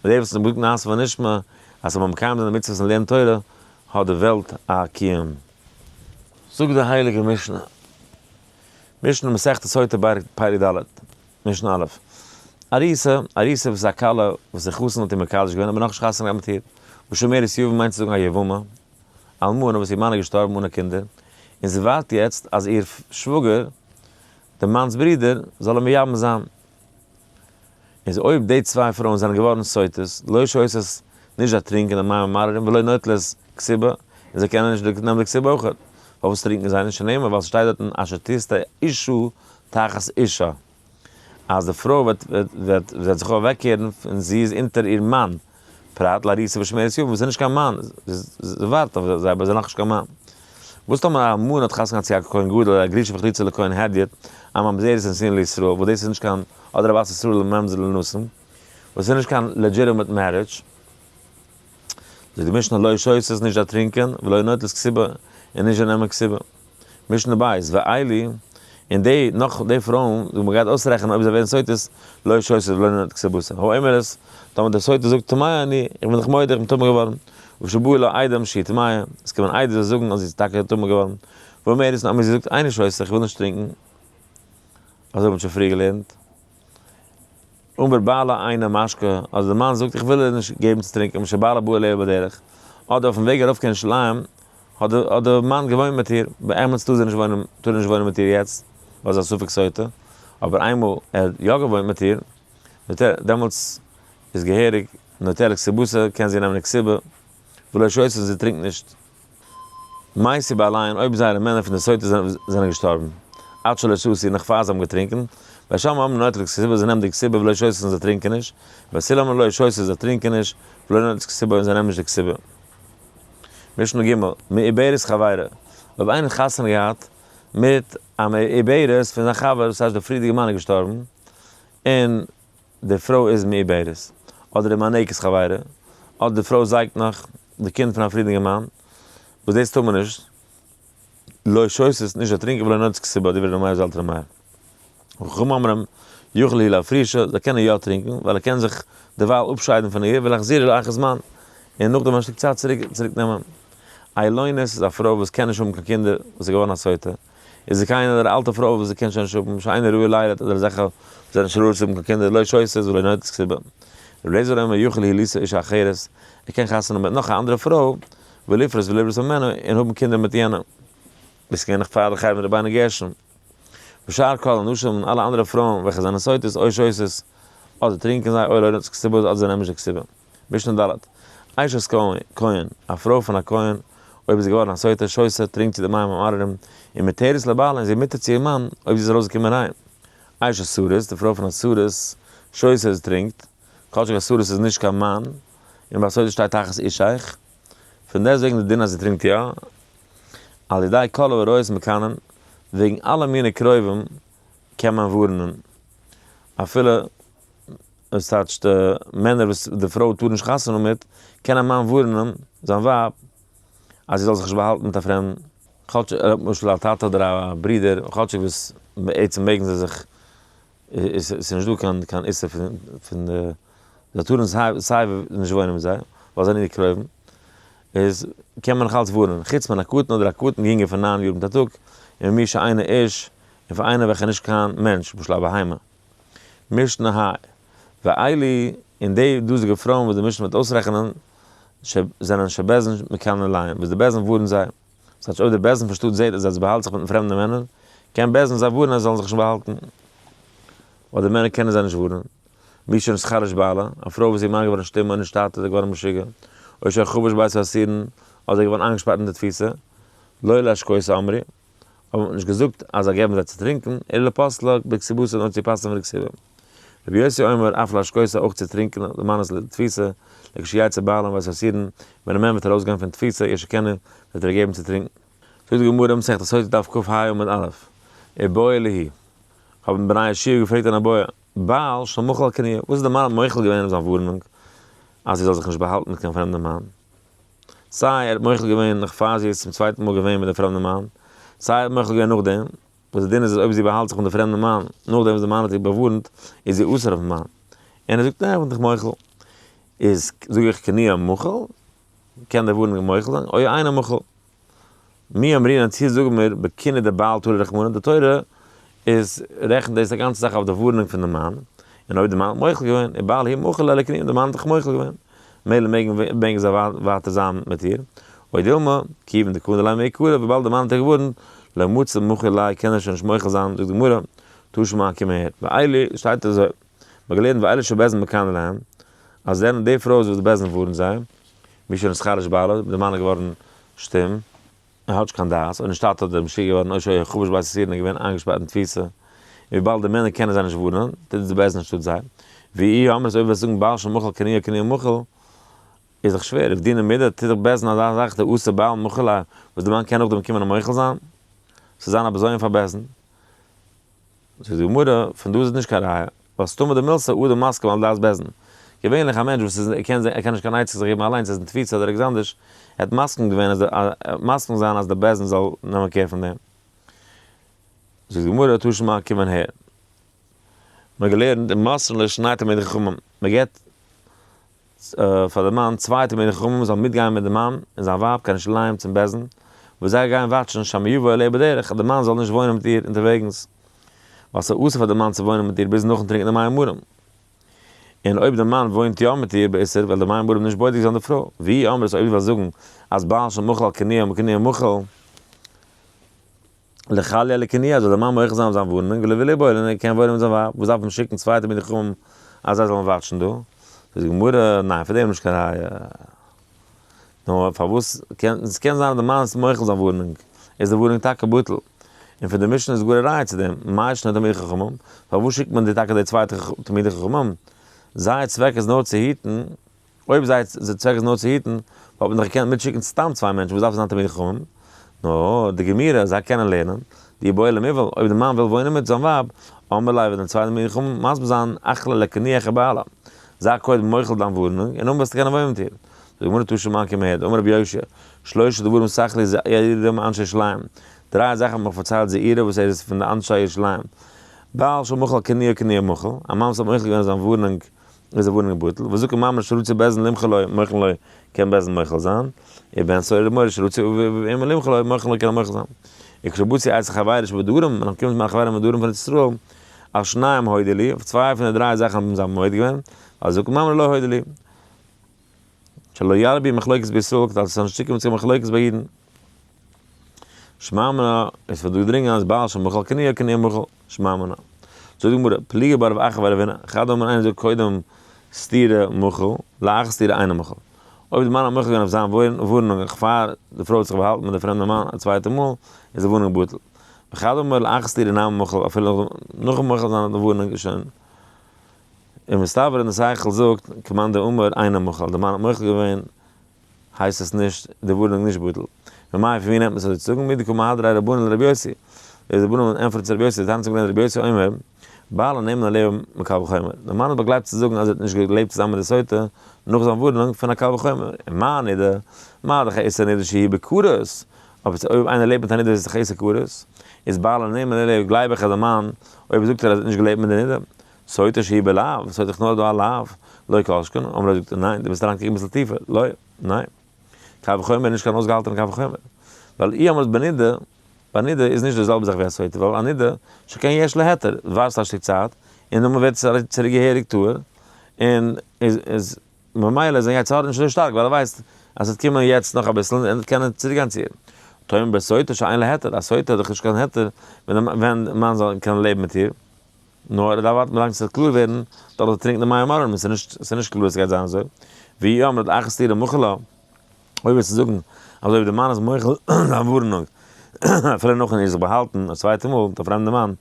מיט דעם וואס מ'זאגט נעשה ונשמע, אז מ'זאל מקיים זיין די מצוות און לערנען תורה, האט די וועלט א קיום. זאגט די הייליגע משנה, משנה מסכת סוטה פרק ד', משנה א', ארוסה, ארוסה וואס איז א כלה וואס דער חתן האט איר מקדש געווען אבער נאכנישט חתונה געהאט מיט איר, ושומרת יבם מיינט צו זאגן א יבמה, אלמנה וואס איר מאן איז געשטארבן אנע קינדער, און זי ווארט יעצט אז איר שוואגער, די מאנ'ס ברודער, זאל איר מייבם זיין. איז אויב די צוויי פרויען זענען געווארן סוטות, לא שותות, נישט זיי טרינקען די מים המאררים ולא נוטלות כתובה, און זיי קענען נישט נעמען די כתובה אויך. פארוואס טרינקען זיי נישט? שנאמר ווייל ס'שטייט דארטן אשר תשטה אשה תחת אישה, אז די פרוי וועט וועט וועט זיך אוועקקערן און זי איז אונטער איר מאן, פרט לארוסה ושומרת יבם וואס איז נישט קיין מאן, זי ווארט אויף זיי אבער זי איז נאכנישט קיין מאן. וואס טאמער א אלמנה האט חתונה געהאט צו א כהן גדול אדער א גרושה וחלוצה לכהן הדיוט, א ממזרת ונתינה לישראל, וואס דאס איז נישט קיין, אדער א בת ישראל לממזר לנתין, וואס איז נישט קיין legitimate marriage, זאגט די משנה לא שותות נישט זיי טרינקען, ולא נוטלות כתובה, און נישט זיי נעמען כתובה. משנה בית, ואלו, און די, נאך די פרויען, וואס מען גייט אויסרעכענען אויב זיי ווערן סוטות, לא שותות ולא נוטלות כתובתן. האומרת, טאמער דער סוטה זאגט טמאה אני, איך בין זיך מודה, איך בין טמא געווארן, ושבאו לה עדים שהיא טמאה, עס קומען עדות זיי זאגן אז זי איז טאקע טמא געווארן, ואומרת, און אויב זי זאגט איני שותה, איך וויל נישט טרינקען, אזוי האט מען שוין פריער געלערנט. אמר בעלה אינו משקה, אז דער מאן זאגט איך וויל איר נישט געבן צו טרינקען, משבעלה בא אליה בדרך, אדער אויפן וועג ארויף קיין ירושלים, האט דער מאן געוואוינט מיט איר, באמת טאר זי נישט וואוינען, טאר ער נישט וואוינען מיט איר יעצט, ווייל זי איז א ספק סוטה, אבער איינמאל ער האט יא געוואוינט מיט איר, דעמאלטס איז געהעריג נוטלת כתובתה, קען זי נעמען די כתובה, ולא שותה זי טרינקט נישט. מתו בעליהן אויב זייערע מענער פון די סוטה זענען געשטארבן, עד שלא שתו נאך פאר זיי האבן געטרינקען, בית שמאי אומרים נוטלות כתובה זיי נעמען די כתובה ולא שותות און זיי טרינקען נישט, בית הלל אומרים לא שותות זיי טרינקען נישט, ולא נוטלות כתובה און זיי נעמען נישט די כתובה. משנה ג', מעוברת חברה, אויב איינער האט חתונה געהאט מיט א מעוברת פון זיין חבר, דאס הייסט דער פריערדיגער מאן איז געשטארבן, און די פרוי איז מעוברת, אדער די מינקת חברה, אדער די פרוי זייגט נאך די קינד פון א פריערדיגע מאן, וואס דאס טאר מען נישט, לא שותות, נישט זיי טרינקען ולא נוטלות כתובה, דברי ר' מאיר זאלט ר' מאיר. וחכמים אומרים, יכול הוא להפרישה, זיי קענען יא טרינקען, ווייל ער קען זיך דערווייל אפשיידן פון איר, ולהחזירה לאחר זמן, און נאכדעם א שטיק צייט צוריק צוריק נעמען. איילונית איז א פרוי וואס קען נישט האבן קיין קינדער, וואס איז געווארן א סוטה. איז זי קיין אדער אלטע פרוי וואס זי קען שוין נישט האבן, שאינה ראויה לילד אדער אזעלכע וואס זענען נישט ראוי צו האבן קיין קינדער, לא שותות ולא נוטלות כתובה. רבי אליעזר אומר יכול הוא לישא אישה אחרת, ער קען חתונה האבן מיט נאך א אנדערע פרוי, ולפרות ולברית ממנה, און האבן קינדער מיט יענע. דאס קען איך פאר די חייבים רבינו גרשום. ושאר כל הנשים און אלע אנדערע פרויען וועלכע זענען סוטות או שותות, אדער טרינקען זיי או לא נוטלות כתובה אדער זיי נעמען נישט די כתובה. משנה ד', אשת כהן, א פרוי פון א כהן, אויב איז זי געווארן א סוטה, שותה, טרינקט זי די מים המאררים, ומותרת לבעלה, און זי איז מותר צו איר מאן, אויב זי איז ארויסגעקומען ריין. אשת סריס, די פרוי פון א סריס, שותה, זי טרינקט, כאטשיג א סריס איז נישט קיין מאן, און ביי א סוטה שטייט תחת אישך, פון דעסטוועגן די דין אז זי טרינקט יא, על ידי כל העריות מקנין, וועגן אלע מיני קרובים. קען מען ווארענען, אפילו עס טייטשט מענער וואס די פרוי טאר נישט חתונה האבן מיט, קען א מאן ווארענען זיין ווייב אז זי זאל זיך נישט באהאלטן מיט א פרעמדן, כאטש למשל א טאטע אדער א ברודער, כאטשיג וואס בעצם מעגן זיי זיך, איז נישט דא קיין קיין איסור פון פון די, זיי טארן סיי ווי נישט וואוינען מיט זיי, ווייל זיי זענען איר קרובים, איז קען מען נאך אלץ ווארענען, חוץ מן הקטן אדער א קטן יונגער פון 9 יאר מיט א טאג, און מי שאינו איש, און פאר איינער וועלכער איז נישט קיין מענטש, למשל א בהמה. משנה ה. ואלו, און די דאזיגע פרויען וואס די משנה וועט אויסרעכענען, זענען שבית דין מקנין עליהן, וואס די בית דין ווארנט זיי. דאס הייסט אויב די בית דין פון שטאט זעט אז זי באהאלט זיך מיטן פרעמדע מענער, קען בית דין זיי ווארענען אז זיי זאלן זיך נישט באהאלטן. ווייל די מענער קענען זיי נישט ווארענען. מי שנתחרש בעלה, א פרוי וואס איר מאן איז געווארן שטום און נישט טאטע איז ער געווארן משוגע, או שחבוש בית האסורין, אדער איז געווארן איינגעשפארט אין די תפיסה, לא להשקותה אמרו, אבער מ'האט נישט געזאגט אז זיי געבן זיי צו טרינקען, אלא לפוסלה בכתובתה נאר צו פסל'ן פון די כתובה. רבי יוסי אומר אף להשקותה אויך צו טרינקען די מאן איז לתפיסה, לכשיצא בעלה מבית האסורין, ווען די מאן וועט ארויסגיין פון תפיסה ישקנה וועט ער געבן צו טרינקען. זאגט די גמרא מסכת סוטה דף כ"ה עמוד א', איבעיא להו, האבן בני ישיבה געפרעגט אן איבעיא, בעל של מחל על כינויו, וואס איז די מאן האט מוחל געווען אין זיין ווארענונג אז זי זאל זיך נישט באהאלטן מיט קיין פרעמדע מאן? סיי ער האט מוחל געווען נאך פאר זי איז צום צווייטן מאל געווען מיט די פרעמדע מאן, סיי ער האט מוחל געווען נאכדעם, וואס די דין איז אז אויב זי באהאלט זיך מיט די פרעמדע מאן, נאכדעם וואס די מאן האט איר באווארנט, איז זי אסור אויפן מאן. און ער זאגט ניין איך בין דיך מוחל. איז זאג איך כינויה מחול, קען די ווארענונג מוחל זיין, או אינו מחול. מי אמרינן צו זאגן מיר בכינוי דבעל תלי רחמנא, די תורה איז רעכנט דאס א גאנצע זאך אויף די ווארענונג פון די מאן, און אויב די מאן האט מוחל געווען, ובעל הוא מחל ליה לכינויה, די מאן האט דאך מוחל געווען, מילא מעגן מעגן זיי ווייטער זיין מיט איר, או דילמא, כיוון דקני ליה מעיקרא, וויבאלד די מאן האט איר געווארנט, לא מצי מחי ליה קען ער שוין נישט מוחל זיין, זאגט די גמרא, תא שמע קום אהער, ואלו, שטייט אזוי, מ'האט געלערנט ואלו שבית דין מקנין להם, אז זענען די פרוי וואס די בית דין ווארנט זיי, מי שנתחרש בעלה, די מאן איז געווארן שטום, ער האט נישט קיין דעת, און אין שטאט האט דער משוגע געווארן אויש אויך חבוש בית אסיר און איז געווען איינגעשפארט אין תפיסה, און וויבאלד די מענער קענען זיי נישט ווארענען, טוט עס די בית דין אנשטאט זיי. ואי אמרת אויב וועסט זאגן בעל שמחל כינויו כינויו מחול, איז דאך שווער, איף דינא מידה טוט דאך בית דין אזא זאך די אסור בעל מחול א וואס די מאן קען נאכדעם קומען און מוחל זיין? ס'זאל זיין א בזיון פאר בית דין. זאגט די גמרא, פון דא איז נישט קיין ראיה, ווייל סתמא דמילתא אדם מסכים על דעת בית דין. געווענליך א מענטש וואס איז ער קען ער קען נישט קיין עצה זיך געבן אליינס, ער איז אין תפיסה אדער ערגעץ אנדערש, ער האט מסכים געווען אז מסכים זיין אז די בית דין זאל נעמען care פון דעם. זאגט די גמרא, תא שמע קום און הער. מען האט געלערנט ומוסרין לו שני תלמידי חכמים, מען געבט פאר די מאן צוויי תלמידי חכמים זאלן מיטגיין מיט די מאן און זיין ווייב קיין ירושלים צום בית דין, וואס זיי גייען watch ן שמא יבוא עליה בדרך אז די מאן זאל נישט וואוינען מיט איר אונטערוועגנס, ווייל ס'איז אסור פאר די מאן צו וואוינען מיט איר ביז נאכן טרינקען די מים מרים. און אויב די מאן וואוינט יא מיט איר באיסור וועל די מים מרים נישט בודק זיין די פרוי. ואי אמרת אויב דו וועסט זאגן אז בעל שמחל על כינויה כינויה מחול, ליחל לכינויה זאל דער מאן מוחל זיין אויף זיין ווארענונג ולבעול און ער קען וואוינען מיט זיין ווייב, וואס דארף מען שיקן צוויי תלמידי חכמים אז זיי זאלן watch ן דא? זאגט די גמרא, ניין פאר דעם איז נישט קיין ראיה. נאר פארוואס קען, עס קען זיין אז דער מאן איז מוחל זיין ווארענונג, איז די ווארענונג טאקע בטל. און פון די משנה איז גאר א ראיה צו דעם, מאי שנא תלמידי חכמים, פארוואס שיקט מען די טאקע די צוויי תלמידי חכמים? זייער צוועק איז נאר צו היטן אויב זייער צוועק איז נאר צו היטן, וואלט מען דאך געקענט מיטשיקן סתם צוויי מענטשן, וואס דארף זיין תלמידי חכמים? נאר די גמירא, זיי קענען לערנען, דאי בעי למיבעל, אויב די מאן וויל וואוינען מיט זיין ווייב, אמר ליה וועט די צוויי תלמידי חכמים מסביר זיין אחליה לכינויה אחר בעלה, זיי קודם מוחל דיין ווארענונג, און נאכדעם וועסטו קענען וואוינען מיט איר. זאגט די גמרא תא שמע קום אהער, דאמר רבי יאשיה, שלשה דברים סח לי זעירא מאנשי ירושלים, דריי זאכן האט מיך פארציילט זעירא וואס ער איז פון די אנשי ירושלים, בעל שמחל כינויו כינויו מחול, א מאן וואס האט מוחל געווען זיין ווארענונג איז די ווארענונג בטל, וזקן ממרא שרצו בית דין למחול לו מוחלין לו קען בית דין מוחל זיין, ובן סורר ומורה שרצו אמו למחול לו מוחלין לו קען ער מוחל זיין. וכשבאתי אצל חברי שבדרום, ווען איך קום צו מיינע חברים אין דרום פון ארץ ישראל, על שניים הודו לי, אויף צוויי פון די דריי זאכן האבן זיי מודה געווען, ועל זקן ממרא לא הודו לי. שלא ירבו מחלוקת בישראל, כדי עס זאל נישט צוקומען צו מחלוקת ביי אידן. שמע מינה, עס וועט דא דרינגען אז בעל שמחל כינויו כינויו מחול, שמע מינה. זאגט די גמרא, פליגי בה רב אחא ורב הונא, חד אמר איינער זאגט קודם סתירה מחול, לאחר סתירה אינו מחול. אויב די מאן האט מוחל געווען אויף זיין ווארענונג נאך פאר די פרוי האט זיך באהאלטן מיט די פרעמדע מאן א צווייטע מאל, איז די ווארענונג בטל. וחד אמר לאחר סתירה נמי מחול, אפילו נאכן מוחל זיין די ווארענונג איז שוין. און מסתבר אין די שכל זאגט, כמאן דאמר אינו מחול, די מאן האט מוחל געווען, הייסט עס נישט, די ווארענונג נישט בטל. ממאי פון ווי נעמט מען עס אזוי צו זאגן? מדקא מהדרי רבנן לרבי יוסי. איז די רבנן ענטפערן צו רבי יוסי, תניא האט געלערנט רבי יוסי אומר, בעל הנאמן עליה מקל וחומר. דער מאן איז באגלייבט צו זאגן אז ער האט נישט געלעבט צוזאמען מיט די סוטה נאך זיין ווארענונג פון א קל וחומר. און מה נידה? מה דאך איסור נידה שהיא בכרת? אבער אויב איינער לעבט מיט א נידה איז עס דאך איסור כרת. איז בעל הנאמן עליה גלייב איך אז דער מאן, אויב זאגט ער אז ער האט נישט געלעבט מיט די נידה, סוטה שהיא בלאו, ס'האט דאך נאר דא א לאו, לא כל שכן, אמר לו זאגט ער ניין, דו ביסט אריין קוקן אביסל טיפער, לא, ניין. קל וחומר איז נישט קיין אויסגעהאלטענע קל וחומר. ווייל אי אמרת בנידה, ביי נידה איז נישט די זעלבע זאך ווי א סוטה, ווייל א נידה, שכן יש לה היתר, ווארטסט א שטיק צייט, און נאכדעם ווערט עס צוריק געהעריג טהור, און איז ממילא איז זיין יצר הרע נישט אזוי שטארק, ווייל ער ווייסט אז ס'וועט קומען יעצט נאך אביסל און ער וועט קענען צוריק גיין צו איר. תאמר בסוטה שאין לה היתר, א סוטה האט דאך נישט קיין היתר ווען די מאן זאל קענען לעבן מיט איר, נאר ער דארף ווארטן ווילאנג ס'וועט קלאר ווערן דורך די טרינקן די מים המרים, און ס'איז נישט קלאר אז ס'גייט זיין אזוי, ואי אמרת אחר סתירה מוחל לה, אויב וועסטו זאגן אז אויב די מאן איז מוחל זיין ווארענונג אפילו נאכן איר זיך באהאלטן א צווייטע מאל מיט א פרעמדע מאן,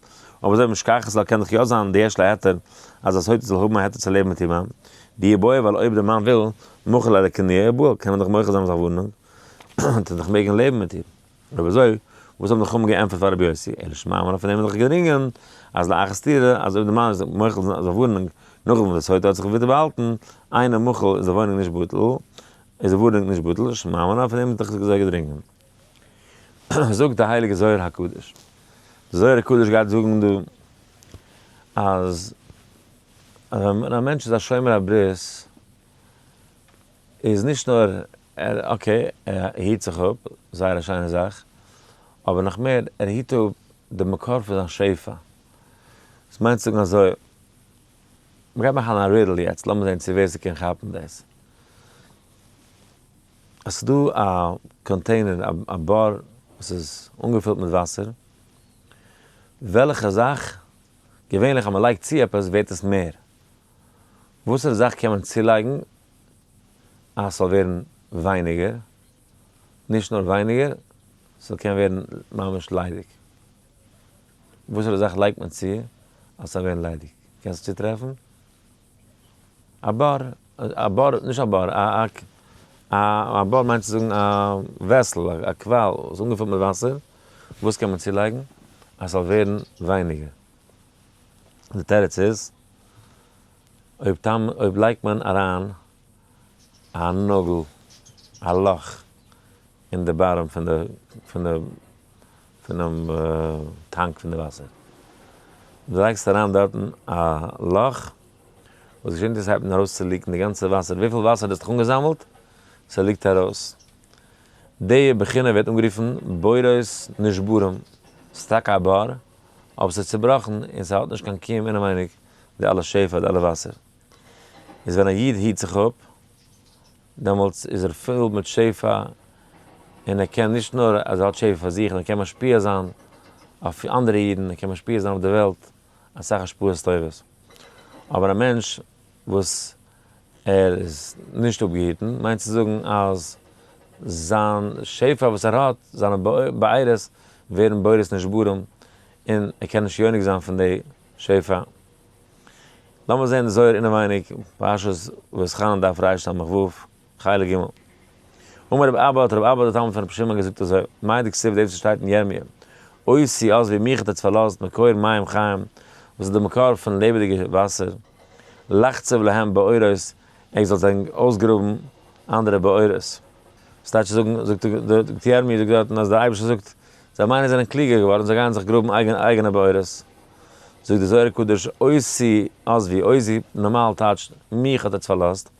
אויב אזוי משכחת לה קען דאך יא זיין די יש לה היתר אז א סוטה זאל האבן א היתר צו לעבן מיט איר מאן, דאי בעי ווייל אויב די מאן וויל מוחל לה לקנויי ובעל קען ער דאך מוחל זיין זיין ווארענונג און דאך מעגן לעבן מיט איר. אויב אזוי וואס האבן די חכמים געענטפערט פאר רבי יוסי? אלא שמע מינה פון דעם איז דאך געדרינגען אז לאחר סתירה אז אויב די מאן איז מוחל זיין ווארענונג נאכדעם וואס די סוטה האט זיך ווידער באהאלטן, אינו מחול איז די וואוינונג נישט בטל, איז די ווארענונג נישט בטל, שמע מינה פון דעם איז דאך אזוי געדרינגען. זאגט די הייליגע זוהר הקדוש. די זוהר הקדוש גייט זאגן דא אז ווען א מענטש איז א שומר הברית איז נישט נאר ער okay ער היט זיך אפ, זייער א שיינע זאך, אבער נאך מער ער היט אפ די מקור פון זיין שפע. דאס מיינט צו זאגן אזוי, מ'גייט מאכן א riddle יעצט, לאמיר זען צו ווער ס'קען כאפן דאס. עס איז דא א container, א בור וואס איז אנגעפילט מיט וואסער, וועלכע זאך, געווענליך אז מ'לייגט צו עפעס ווערט עס מער, וואסערע זאך קען מען צולייגן אז ס'זאל ווערן ווייניגער, נישט נאר ווייניגער, ס'זאל קענען ווערן ממש ליידיג. וואסערע זאך לייגט מען צו אז ס'זאל ווערן ליידיג? קענסט צוטרעפן? א בור, א בור, נישט א בור, א א בור מיינט צו זאגן א vessel, א קוואל וואס איז אנגעפילט מיט וואסער, וואס קען מען צולייגן אז ס'זאל ווערן ווייניגער? די תירוץ איז, אויב טאמ אויב לייגט מען אריין א נאגל, א לאך, אין די bottom פון די פון די פונעם tank פון די וואסער, דו לייגסט אריין דארטן א לאך, וואס געשעט איז ס'הייבט אן ארויס צו leak ן די גאנצע וואסער, וויפיל וואסער דו האסט דיך אנגעזאמלט, ס' leak ט ארויס. די בחינה ווערט אנגערופן בורות נשברים, ס'איז טאקע א בור, אבער ס'איז צובראכן און ס'האט נישט קיין קיום אינעווייניג די אלע שפע, די אלע וואסער. איז ווען א איד היט זיך אפ, דעמאלטס איז ער פול מיט שפע, און ער קען נישט נאר אז ער האט שפע פאר זיך, נאר ער קען משפיע זיין אויף אנדערע אידן, ער קען משפיע זיין אויף די וועלט אסאך השפעות טובות. אבער א מענטש וואס ער איז נישט אפגעהיטן, מיינט צו זאגן אז זיין שפע וואס ער האט, זיינע בארות ווערן בורות נשברים, און ער קען נישט יונק זיין פון די שפע. לאמיר זען די זוהר אינעווייניג, פרשת ואתחנן דף רס"ו, חלק ג'. אמר רבי אבא, האט רבי אבא דער תלמיד פון רבי שמעון געזאגט אזוי, מאי דכתיב דאס וואס שטייט אין ירמיה, אותי עזבו מיך האט עטס פארלאזט מקור מים חיים, וואס איז די מקור פון לעבעדיגע וואסער, לחצוב להם בארות, ער זאל זיי אויסגראבן אנדערע בארות. ס'טייטש צו זאגן, זאגט ירמי' זאגט דארטן אז דער אייבערשטער זאגט, זיי מיינען זיי זענען קלוגער געווארן, זיי גייען זיך גראבן אייגענע בארות. זאגט דער זוהר הקדוש, אותי עזבו, אותי נארמאל טייטשט מיך האט עטס פארלאזט,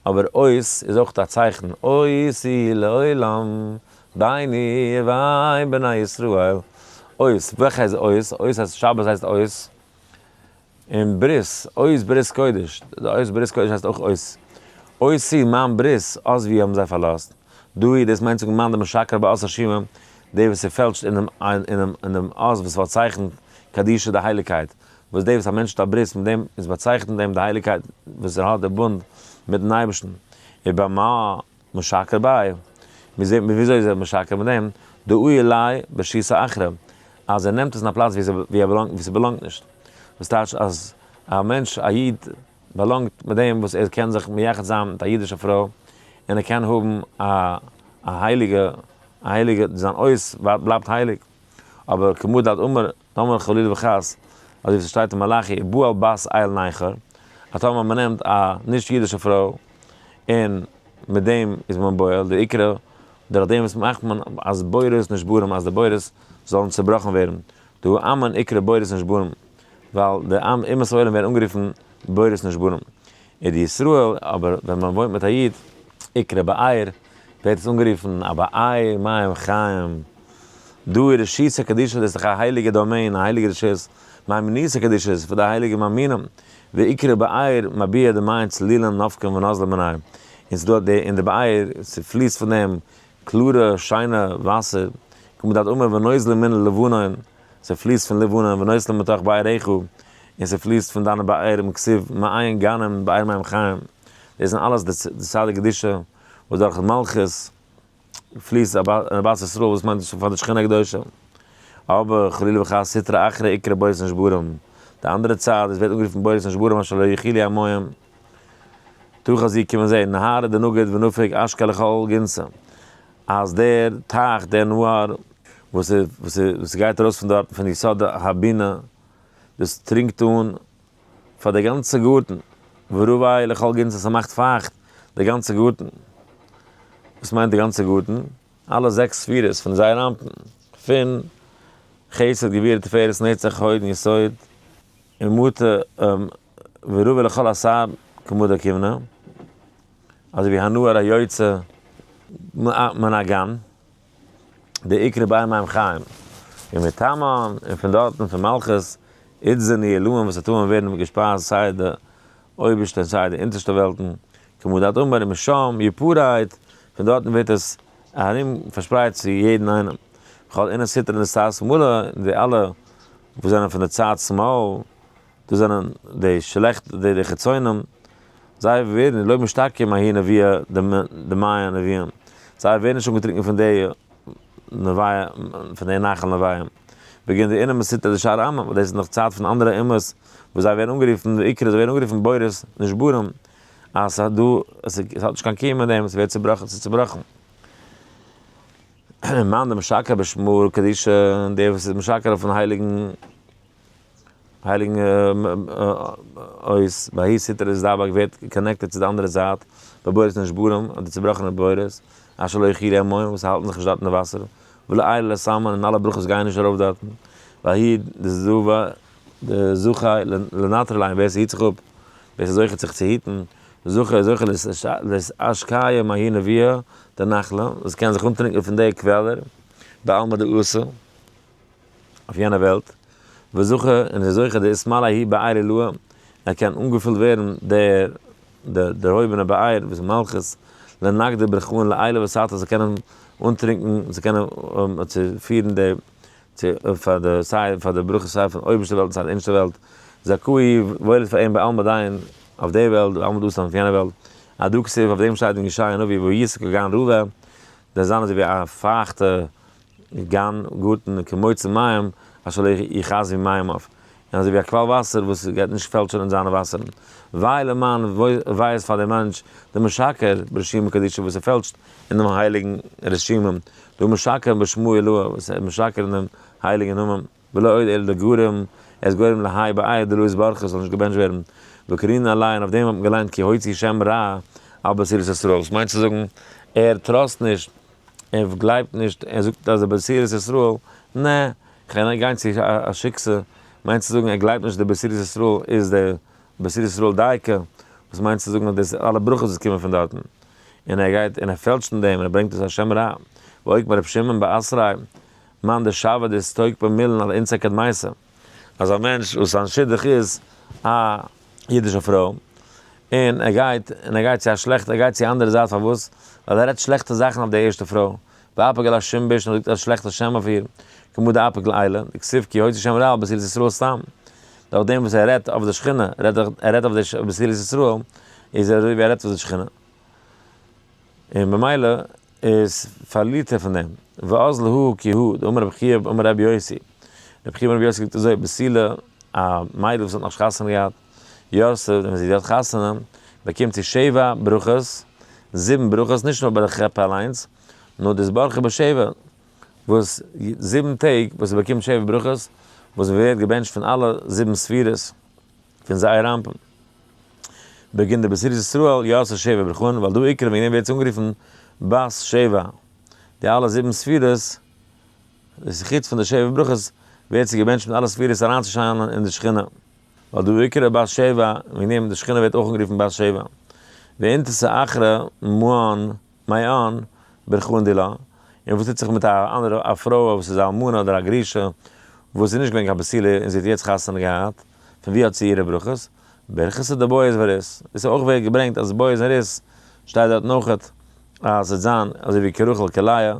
אבער אות איז אויך א צייכן, אותי לעולם ביני ובין בני ישראל, אות, וועלכע איז אות? אות הייסט שבת הייסט אות, און ברית, אות ברית קודש, די אות ברית קודש הייסט אויך אות, אותי מיין ברית, עזבו האבן זיי פארלאזט, דאהי דאס מיינט זאגן מאן דמשקר באות הרשימה, דער וואס ס'פעלשט אינעם אינעם אות וואס פארצייכנט קדישא די הייליגקייט, וואס דער וואס א מענטש האט א ברית מיט דעם איז באצייכנט אים די הייליגקייט וואס ער האט די בונד מיטן אייבערשטן, ובמה משקר ביה, מיר זעט מיר וויאזוי איז ער משקר מיט דעם, דאי ליה ברשותא אחרא, אז ער נעמט עס אין א פלאץ ווי ער באלאנגט ווי ס'באלאנגט נישט, וואס טייטש אז א מענטש א איד באלאנגט מיט דעם וואס ער קען זיך מייחד זיין מיט א אידישע פרוי און ער קען האבן א הייליגע א הייליגע זיין אות בלייבט הייליג. אבער כמו דאת אמר, טאמער חלילה וחס, אזוי ווי ס'שטייט אין מלאכי, ובעל בת אל נכר, אז טאמער מ'נעמט א נישט אידישע פרוי און מיט דעם איז מען בועל, די עיקרא, דורך דעם וואס מאכט מען אז בורות נשברים, אז די בורות זאלן צובראכן ווערן, דהא עמין איקרי בורות נשברים, ווייל די עם אומות העולם ווערן אנגערופן בורות נשברים. איז די ישראל, אבער ווען מען וואוינט מיט א איד, איקרי באר, ווערט עס אנגערופן א באר מים חיים. דא איז רשות הקדושה, דאס איז דאך א הייליגע דאמעין, א הייליגע רשות, מיימוניות הקדושה איז פאר די הייליגע מאמינים, ואיקרי באר מביע די מים צלילין נפקין ונזלין מיניה, און ס'איז דא די אין די באר, ס'פליסט פון דעם קלארע שיינע וואסער, כמדד אמר ונוזלין מן לבנון, ס'פליסט פון לבנון, ונוזלין מתוך באריך, און ס'פליסט פון דיינע בארים, כתיב מעיין גנים באר מים חיים, דאס זענען אלעס די צד הקדושה וואס דורך מלכות פליסט אין בת ישראל וואס מיינט פאר די שכינה הקדושה, אבער חלילה וחס סטרא אחרא איקרי בורות נשברים, די אנדערע צד עס ווערט אנגערופן בורות נשברים אשר לא יכילו המים, תא חזי קום זע, נהרא דנגיד ונפיק אשכא לכל גנתא, אז דער טייך דער נהר וואס וואס גייט ארויס פון דארטן פון יסוד הבינה דאס טרינקט אן פאר די גאנצע גארטן, ורבעי לכל גנתא ס'מאכט פייכט די גאנצע גארטן, וואס מיינט די גאנצע גארטן? אלע זעקס ספירות פון זייער אנפין, פון חסד גבורה תפארת נצח הוד און יסוד, און מטה ורבעי לכל אתר כמדה כיוונה, אזוי ווי הנהר היוצא מן הגן. די עיקרי באר מים חיים, און מתמן, און פון דארטן פון מלכות, איתזני ילאן וואס טוען ווערן געשפייזט סיי די אויבערשטע און סיי די אונטערשטע וועלטן, כמו דאת אמר ומשם יפרט, פון דארטן ווערט עס ארום פארשפרייט צו יעדן איינעם. כל אינן סטרא דסתר שמאלא, און די אלע וואס זענען פון די צד שמאל, דאס זענען די שלעכטע, די חיצונים, זיי ווערן לא משתכחים מהאי נביאה דמיא נביאים, זיי ווערן נישט אנגעטרונקען פון די נביאה, פון די נחל נביאים, בגין דאינן מסטרא דשאר עמין, ווייל דאס איז נאך צייט פון אנדערע אומות וואס זיי ווערן אנגערופן, ועיקרא זיי ווערן אנגערופן בורות נשברים, אז ס'האט דא, עס האט נישט קיין קיום אין דעם, עס ווערט צובראכן, ס'איז צובראכן. מאן דמשקר בשמא קדישא, דער וואס איז משקר אויפן הייליגן הייליגן אות, בהאי סטרא דאזדבק ווערט connected צו די אנדערע זייט, בבורות נשברים, אדער צובראכענע בורות, אשר לא יכילו המים, וואס האלטן זיך נישט דארט אין די וואסער, ולא עייל לסמן, און אלע ברכות גייען נישט ארויף דארטן, וההוא דזבה דזכי לנטרא ליה, ווער ס'היט זיך אפ, ווער ס'איז זוכה זיך צו היטן, זוכה זוכה לאתשקיא מההוא נביעא דנחלא, וואס קען זיך אנטרינקען פון די קוועלער, בעלמא דאתי. אויף יענע וועלט, וזכה און איז זוכה דאתמלא ההוא באר עילאה, ער קען אנגעפילט ווערן דער דער דערהויבענער באר וואס איז מלכות, לנגדא ברכאן לעילא ותתא זיי קענען אנטרינקן זיי קענען צו פירן די צו פאר די סיי פאר די ברכות סיי פון אויבערשטע וועלט און סיי די אונטערשטע וועלט, זכאי וואויל איז פאר אים בעלמא דין אויף די וועלט ובעלמא דאתי אויף יענע וועלט, הדא כתיב אויף דעם שטייט אין ישעי' הנביא והיית כגן רבה, דער זיין אזוי ווי א פייכטע גן, גארטן, כמוצא מים, אשר לא יכזבו מימיו, און אזוי ווי א קוואל וואסער וואס גייט נישט פעלטשען אין זיינע וואסערן. וויי למאן, וויי איז פאר דעם מענטש, דער משקר ברשימה קדישא וואס ער פעלטשט אין דעם הייליגן רשימה, דהא משקר בשמא עילאה, וואס ער איז משקר אין דעם הייליגן נאמען, ולא עוד אלא דגרם, ער איז גורם להאי באי דלא יתברכו, ס'זאל נישט געבענטשט ווערן, וקרינן עליה, און אויף דעם האט מען געליינט כי הוציא שם רע על בשורת ישראל, וואס מיינט צו זאגן, ער trust נישט ער גלייבט נישט, ער זאגט אז די בשורת ישראל, נע, כ'קען גיין צו א שיקסע, מיינט צו זאגן ער גלייבט נישט די בשורת ישראל איז די בשורת ישראל דייקא, וואס מיינט צו זאגן אז דאס אלע ברכות וואס קומען פון דארטן, און ער גייט און ער פעלטשט אין דעם און ער ברענגט עס א שם רע, ואוקמ ר' שמעון באתריה, מאן דשווה דאסתוקפא מילין על אנצא קדמייתא. אז א מענטש וואס זיין שידוך איז א אידישע פרוי, און ער גייט און ער גייט צו א שלעכטע, ער גייט צו אנדערע זייט פארוואס? ווייל ער רעדט שלעכטע זאכן אויף די ערשטע פרוי, ואפיק על השם ביש און ער זאגט א שלעכטע שם אויף איר, כמו דאפיק לעילא, דכתיב כי הוציא שם רע על בתולת ישראל סתם, דורך דעם וואס ער רעדט אויף די שכינה, רעדט ער רעדט אויף די בתולת ישראל, איז ער אזוי ווי ער רעדט אויף די שכינה. און במילא איז פארלירט ער פון דעם, ואזל הא כי הא דאמר רבי חייא אמר רבי יוסי, רבי חייא אמר רבי יוסי זאגט אזוי, בתולה, א מיידל וואס האט נאכנישט חתונה געהאט, ירתה, ווען זי האט חתונה, באקומט זי שבע ברכות, זיבן ברכות, נישט נאר ביי די חופה אליינס, נאר דאס ברכה בשבע. וואס 7 טעג וואס ער באקומט שבע ברכות, וואס ווערט געבענטשט פון אלע זיבן ספירות פון זייער אנפין. בגין דבתולת ישראל יעשה שבע ברכאן, ווייל דא עיקר וועגן דעם ווערט עס אנגערופן בת שבע. די אלע זיבן ספירות, דאס איז חוץ פון די שבע ברכות, ווערט זי געבענטשט מיט אלע ספירות אריינצושיינען אין די שכינה. ווייל דא עיקר בת שבע, וועגן דעם די שכינה ווערט אויך אנגערופן בת שבע. ואינתסא אחרא מאן מאן ברכאן דילה, און וואס טוט זיך מיט א אנדערע א פרוי וואס איז א אלמנה אדער א גרושה וואס איז נישט געווען קיין בתולה און זי האט יעצט חתונה געהאט, פון ווי האט זי אירע ברכות? ברכתא דבועז ורות. עס איז אויך ווערט געברענגט אז בועז און רות שטייט דארט נאכעט אז עס וועט זיין אזוי ווי כרחל כלאה,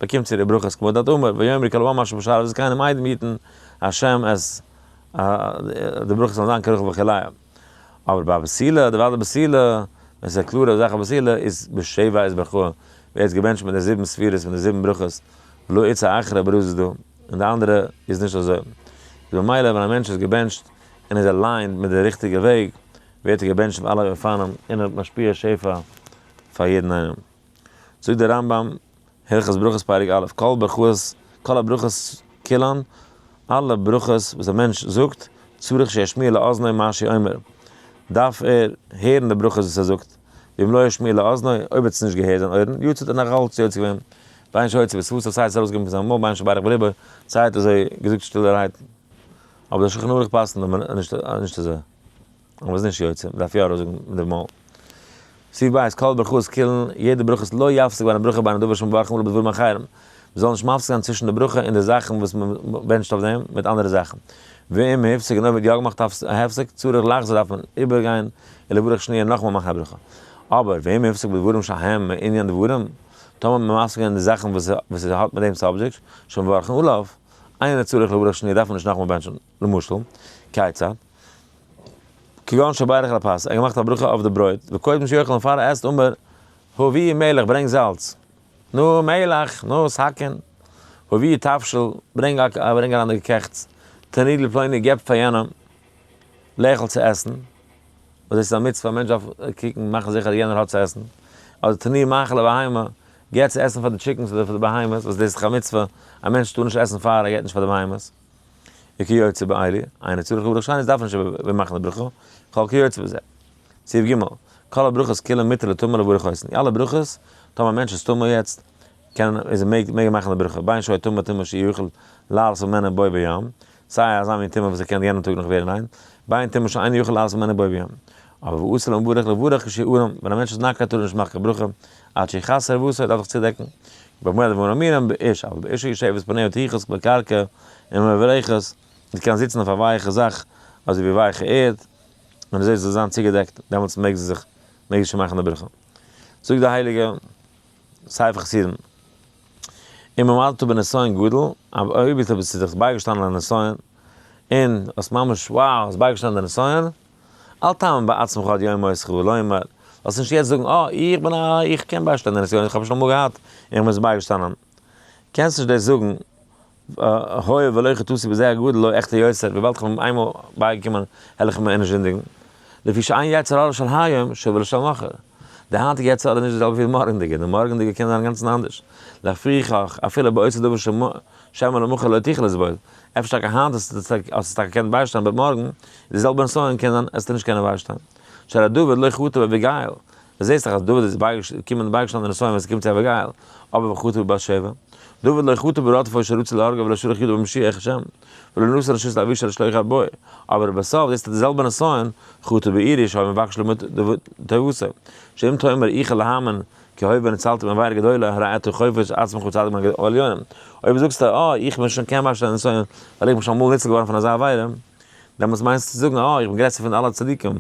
באקומט זי אירע ברכות כמו דאת אמר ויאמרו כל העם אשר בשעריו זקנים עדים יתן השם את די ברכות זאלן זיין כרחל וכלאה. אבער ביי בתולה, די ווארט בתולה, ווען ס'איז א קלארע זאך א בתולה, איז בשבע איז ברכה, ווערט געבענטשט מיט די זיבן ספירות, מיט די זיבן ברכות, ולא איתא אחרא ברזא דא, און די אנדערע איז נישט אזוי. איז במילא ווען א מענטש איז געבענטשט און איז aligned מיט די ריכטיגע וועג, ווערט ער געבענטשט אויף אלע אופנים און ער משפיע שפע פאר יעדן איינעם. זאגט דער רמב"ם, הלכות ברכות פרק א', כל ברכות, כל הברכות כולן, אלע ברכות וואס א מענטש זאגט, צריך שישמיע לאזנו מה שאומר, דארף ער הערן די ברכות וואס ער זאגט, ואם לא ישמיע לאזנו, אויב האט עס נישט געהערט זיין אויערן, יצא האט ער נאך אלץ יוצא געווען, בין שהוציא בשפתיו, סיי עס איז ארויסגעקומען פון זיין מויל, בין שברך בלבו, סיי האט אזוי געזאגט שטילערהייט, אבער דער שולחן ערוך פסק'נט נישט אזוי. און וואס נישט יוצא, מ'דארף יא ארויסזאגן מיט די מויל. סעיף ב', כל ברכות כולן, יעדע ברכה איז לא יפסיק בין הברכה ובין הדבר שמברכים עליו בדברים אחרים. מ'זאל נישט מפסיק זיין צווישן די ברכה און די זאכן וואס מ'בענטשט אויף דעם מיט אנדערע זאכן. ואם הפסיק און אויב מ'האט יא געמאכט א הפסק, צריך לחזור דארף מען איבערגיין ולברך שניה נאכאמאל מאכן א ברכה. אבער ואם הפסיק בדברים שהם מעניין דברים, טאמער האט מען מפסיק געווען אין די זאכן וואס וואס האט מיט דעם subject, שמברכים עליו, אינו צריך לברך שניה דארף מען נישט נאכאמאל בענטשן. למשל, כיצד? כגון שבירך על הפת, ער האט געמאכט א ברכה אויף די ברויט, וקודם שיאכל און פאר ער עסט אמר, הביאו מלח, ברענג זאלץ. נו, מלח, נו, סכין. הביאו תבשיל, ברענג א, ברענג אריין די געקעכטס. תנו לפלוני, געב פאר יענעם לאכול צו עסן. וואס דאס איז א מצוה, א מענטש דארף קוקן, מאכן זיכער אז יענער האט צו עסן. אדער תנו מאכל לבהמה, געב צו עסן פאר די chickens אדער פאר די בהמות, וואס דאס איז דאך א מצוה, א מענטש טאר נישט עסן פאר ער געבט נישט פאר די בהמות. וכיוצא באלו, אינו צריך לברך שנית דארף מען נישט איבערמאכן די ברכה, כל כיוצא בזה. סעיף ג', כל הברכות כולן מותר לטמא לברך אותן, די אלע ברכות, טאמער א מענטש איז טמא יעצט, קען איז ער מעג מעג ער מאכן די ברכה, בין שהיה טמא טומאה שיכול לעלות ממנה בו ביום, סיי אזא מין טומאה וואס ער קען יענעם טאג נאך ווערן ריין, בין טומאה שאינו יכול לעלות ממנה בו ביום. אבער ואסור למברך לברך כשהוא ערום, ווען א מענטש איז נאקעט טאר ער נישט מאכן קיין ברכה, עד שיכסה ערותו, ער דארף זיך צודעקן. במה דברים אמורים באשה, אבל באשה יושבת פניה טחוחות בקרקע ומבורכת, זי קען זיצן אויף א ווייכע זאך, אזוי ווי ווייכע ערד, און אזוי זאל זיין צוגעדעקט, דעמאלטס מעג זי זיך, מעג זי שוין מאכן די ברכה. זאגט די הייליגע ספר חסידים, אם עמדת בנסיון גדול, אויב ביסטו דיך בייגעשטאנען א נסיון, און האסט ממש, wow, האסט בייגעשטאנען די נסיון, אל תאמין בעצמך עד יום מותך לומר, זאלסט נישט יעצט זאגן, אה, איך בין א, איך קען ביישטיין די נסיון, איך האב שוין אמאל געהאט, און איך בין עס בייגעשטאנען. קענסט נישט דאס זאגן, הואיל ולא חטאתי בזה הגדול לא אחטא יותר, וויבאלד איך בין איינמאל בייגעקומען, העל איך מער נישט זינדיגן. לפי שאין יצר הרע של היום שווה לשל מחר. די היינטיגע יצר הרע איז נישט די זעלבע ווי די מארגנדיגע, די מארגנדיגע קען זיין אינגאנצן אנדערש. לפיכך, אפילו באותו דבר שמא למחר לא תוכל לסבול, אפשר טאקע היינט האסטו עס טאקע געקענט ביישטיין, but מארגן, די זעלבע נסיון קען זיין עסטו נישט קענען ביישטיין. שהרי דוד לא חטא באביגיל, דו זעסט דאך אז דוד איז בייגעקומען בייגעשטאנען די נסיון ווען ס'קומט צו אביגיל, אבער וחטא בבת שבע. דוד לא חטא ברודפו שרצו להרגו ולא שלח ידו במשיח השם, ולא נתן רשות לאבישי לשלוח יד בו. אבער בסוף זעסטו די זעלבע נסיון, חטא באורי שהיה מבקש לטובתו, שאם תאמר אוכל להאמין כי הואיל וניצלתי מעבירה גדולה, הרי אתה חופש עצמך צדיק מן העליונים. אויב זאגסטו, אה, איך בין שוין קען ביישטיין נסיון, ווייל איך בין שוין אמאל ניצול געווארן פון אזא עבירה, דעמאלטס מיינסטו צו זאגן, אה, איך בין גרעסער פון אלע צדיקים,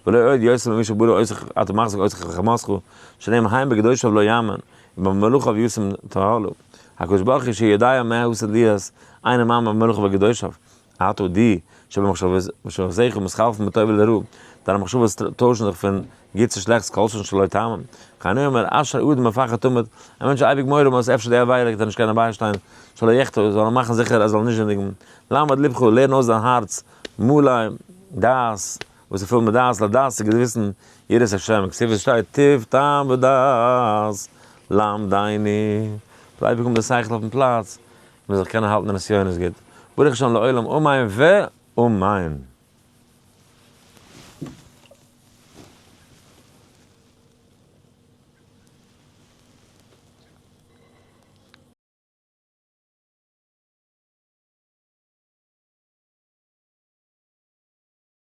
ולא עוד יותר ממי שברא אותך אתה מחזיק אותך בחמתך, שנאמר הן בקדושיו לא יאמן, ובמלאכיו ישים תהלה. הקדוש ברוך הוא שיודע מה עתיד להיות, אינו מאמין במלאכיו וקדושיו. אתה דו, שבמחשבותיך מתחלפין מטוב לרע, דיינע מחשבות טוישן זיך פון גוטס צו שלעכטס כל שכן שלא תאמין. כן הוא אומר, אשרי אדם מפחד תמיד, א מענטש איז אייביג מורא האבן אז אפשר די עבירה גייט ער נישט קענען ביישטיין, שלא יחטא, זאל ער מאכן זיכער אז ער זאל נישט זינדיגן. למד לבך, לערן אויס דיין הארץ, מלא דעת, וואס איז פול מיט דעת, לדעת צו געוויסן יראת השם, כתיב עס שטייט טוב טעם ודעת למדני, זאל אייביג האבן די שכל אויפן פלאץ. מען זאל זיך קענען האלטן די נסיונות גוט. ברוך השם לעולם אמן ואמן.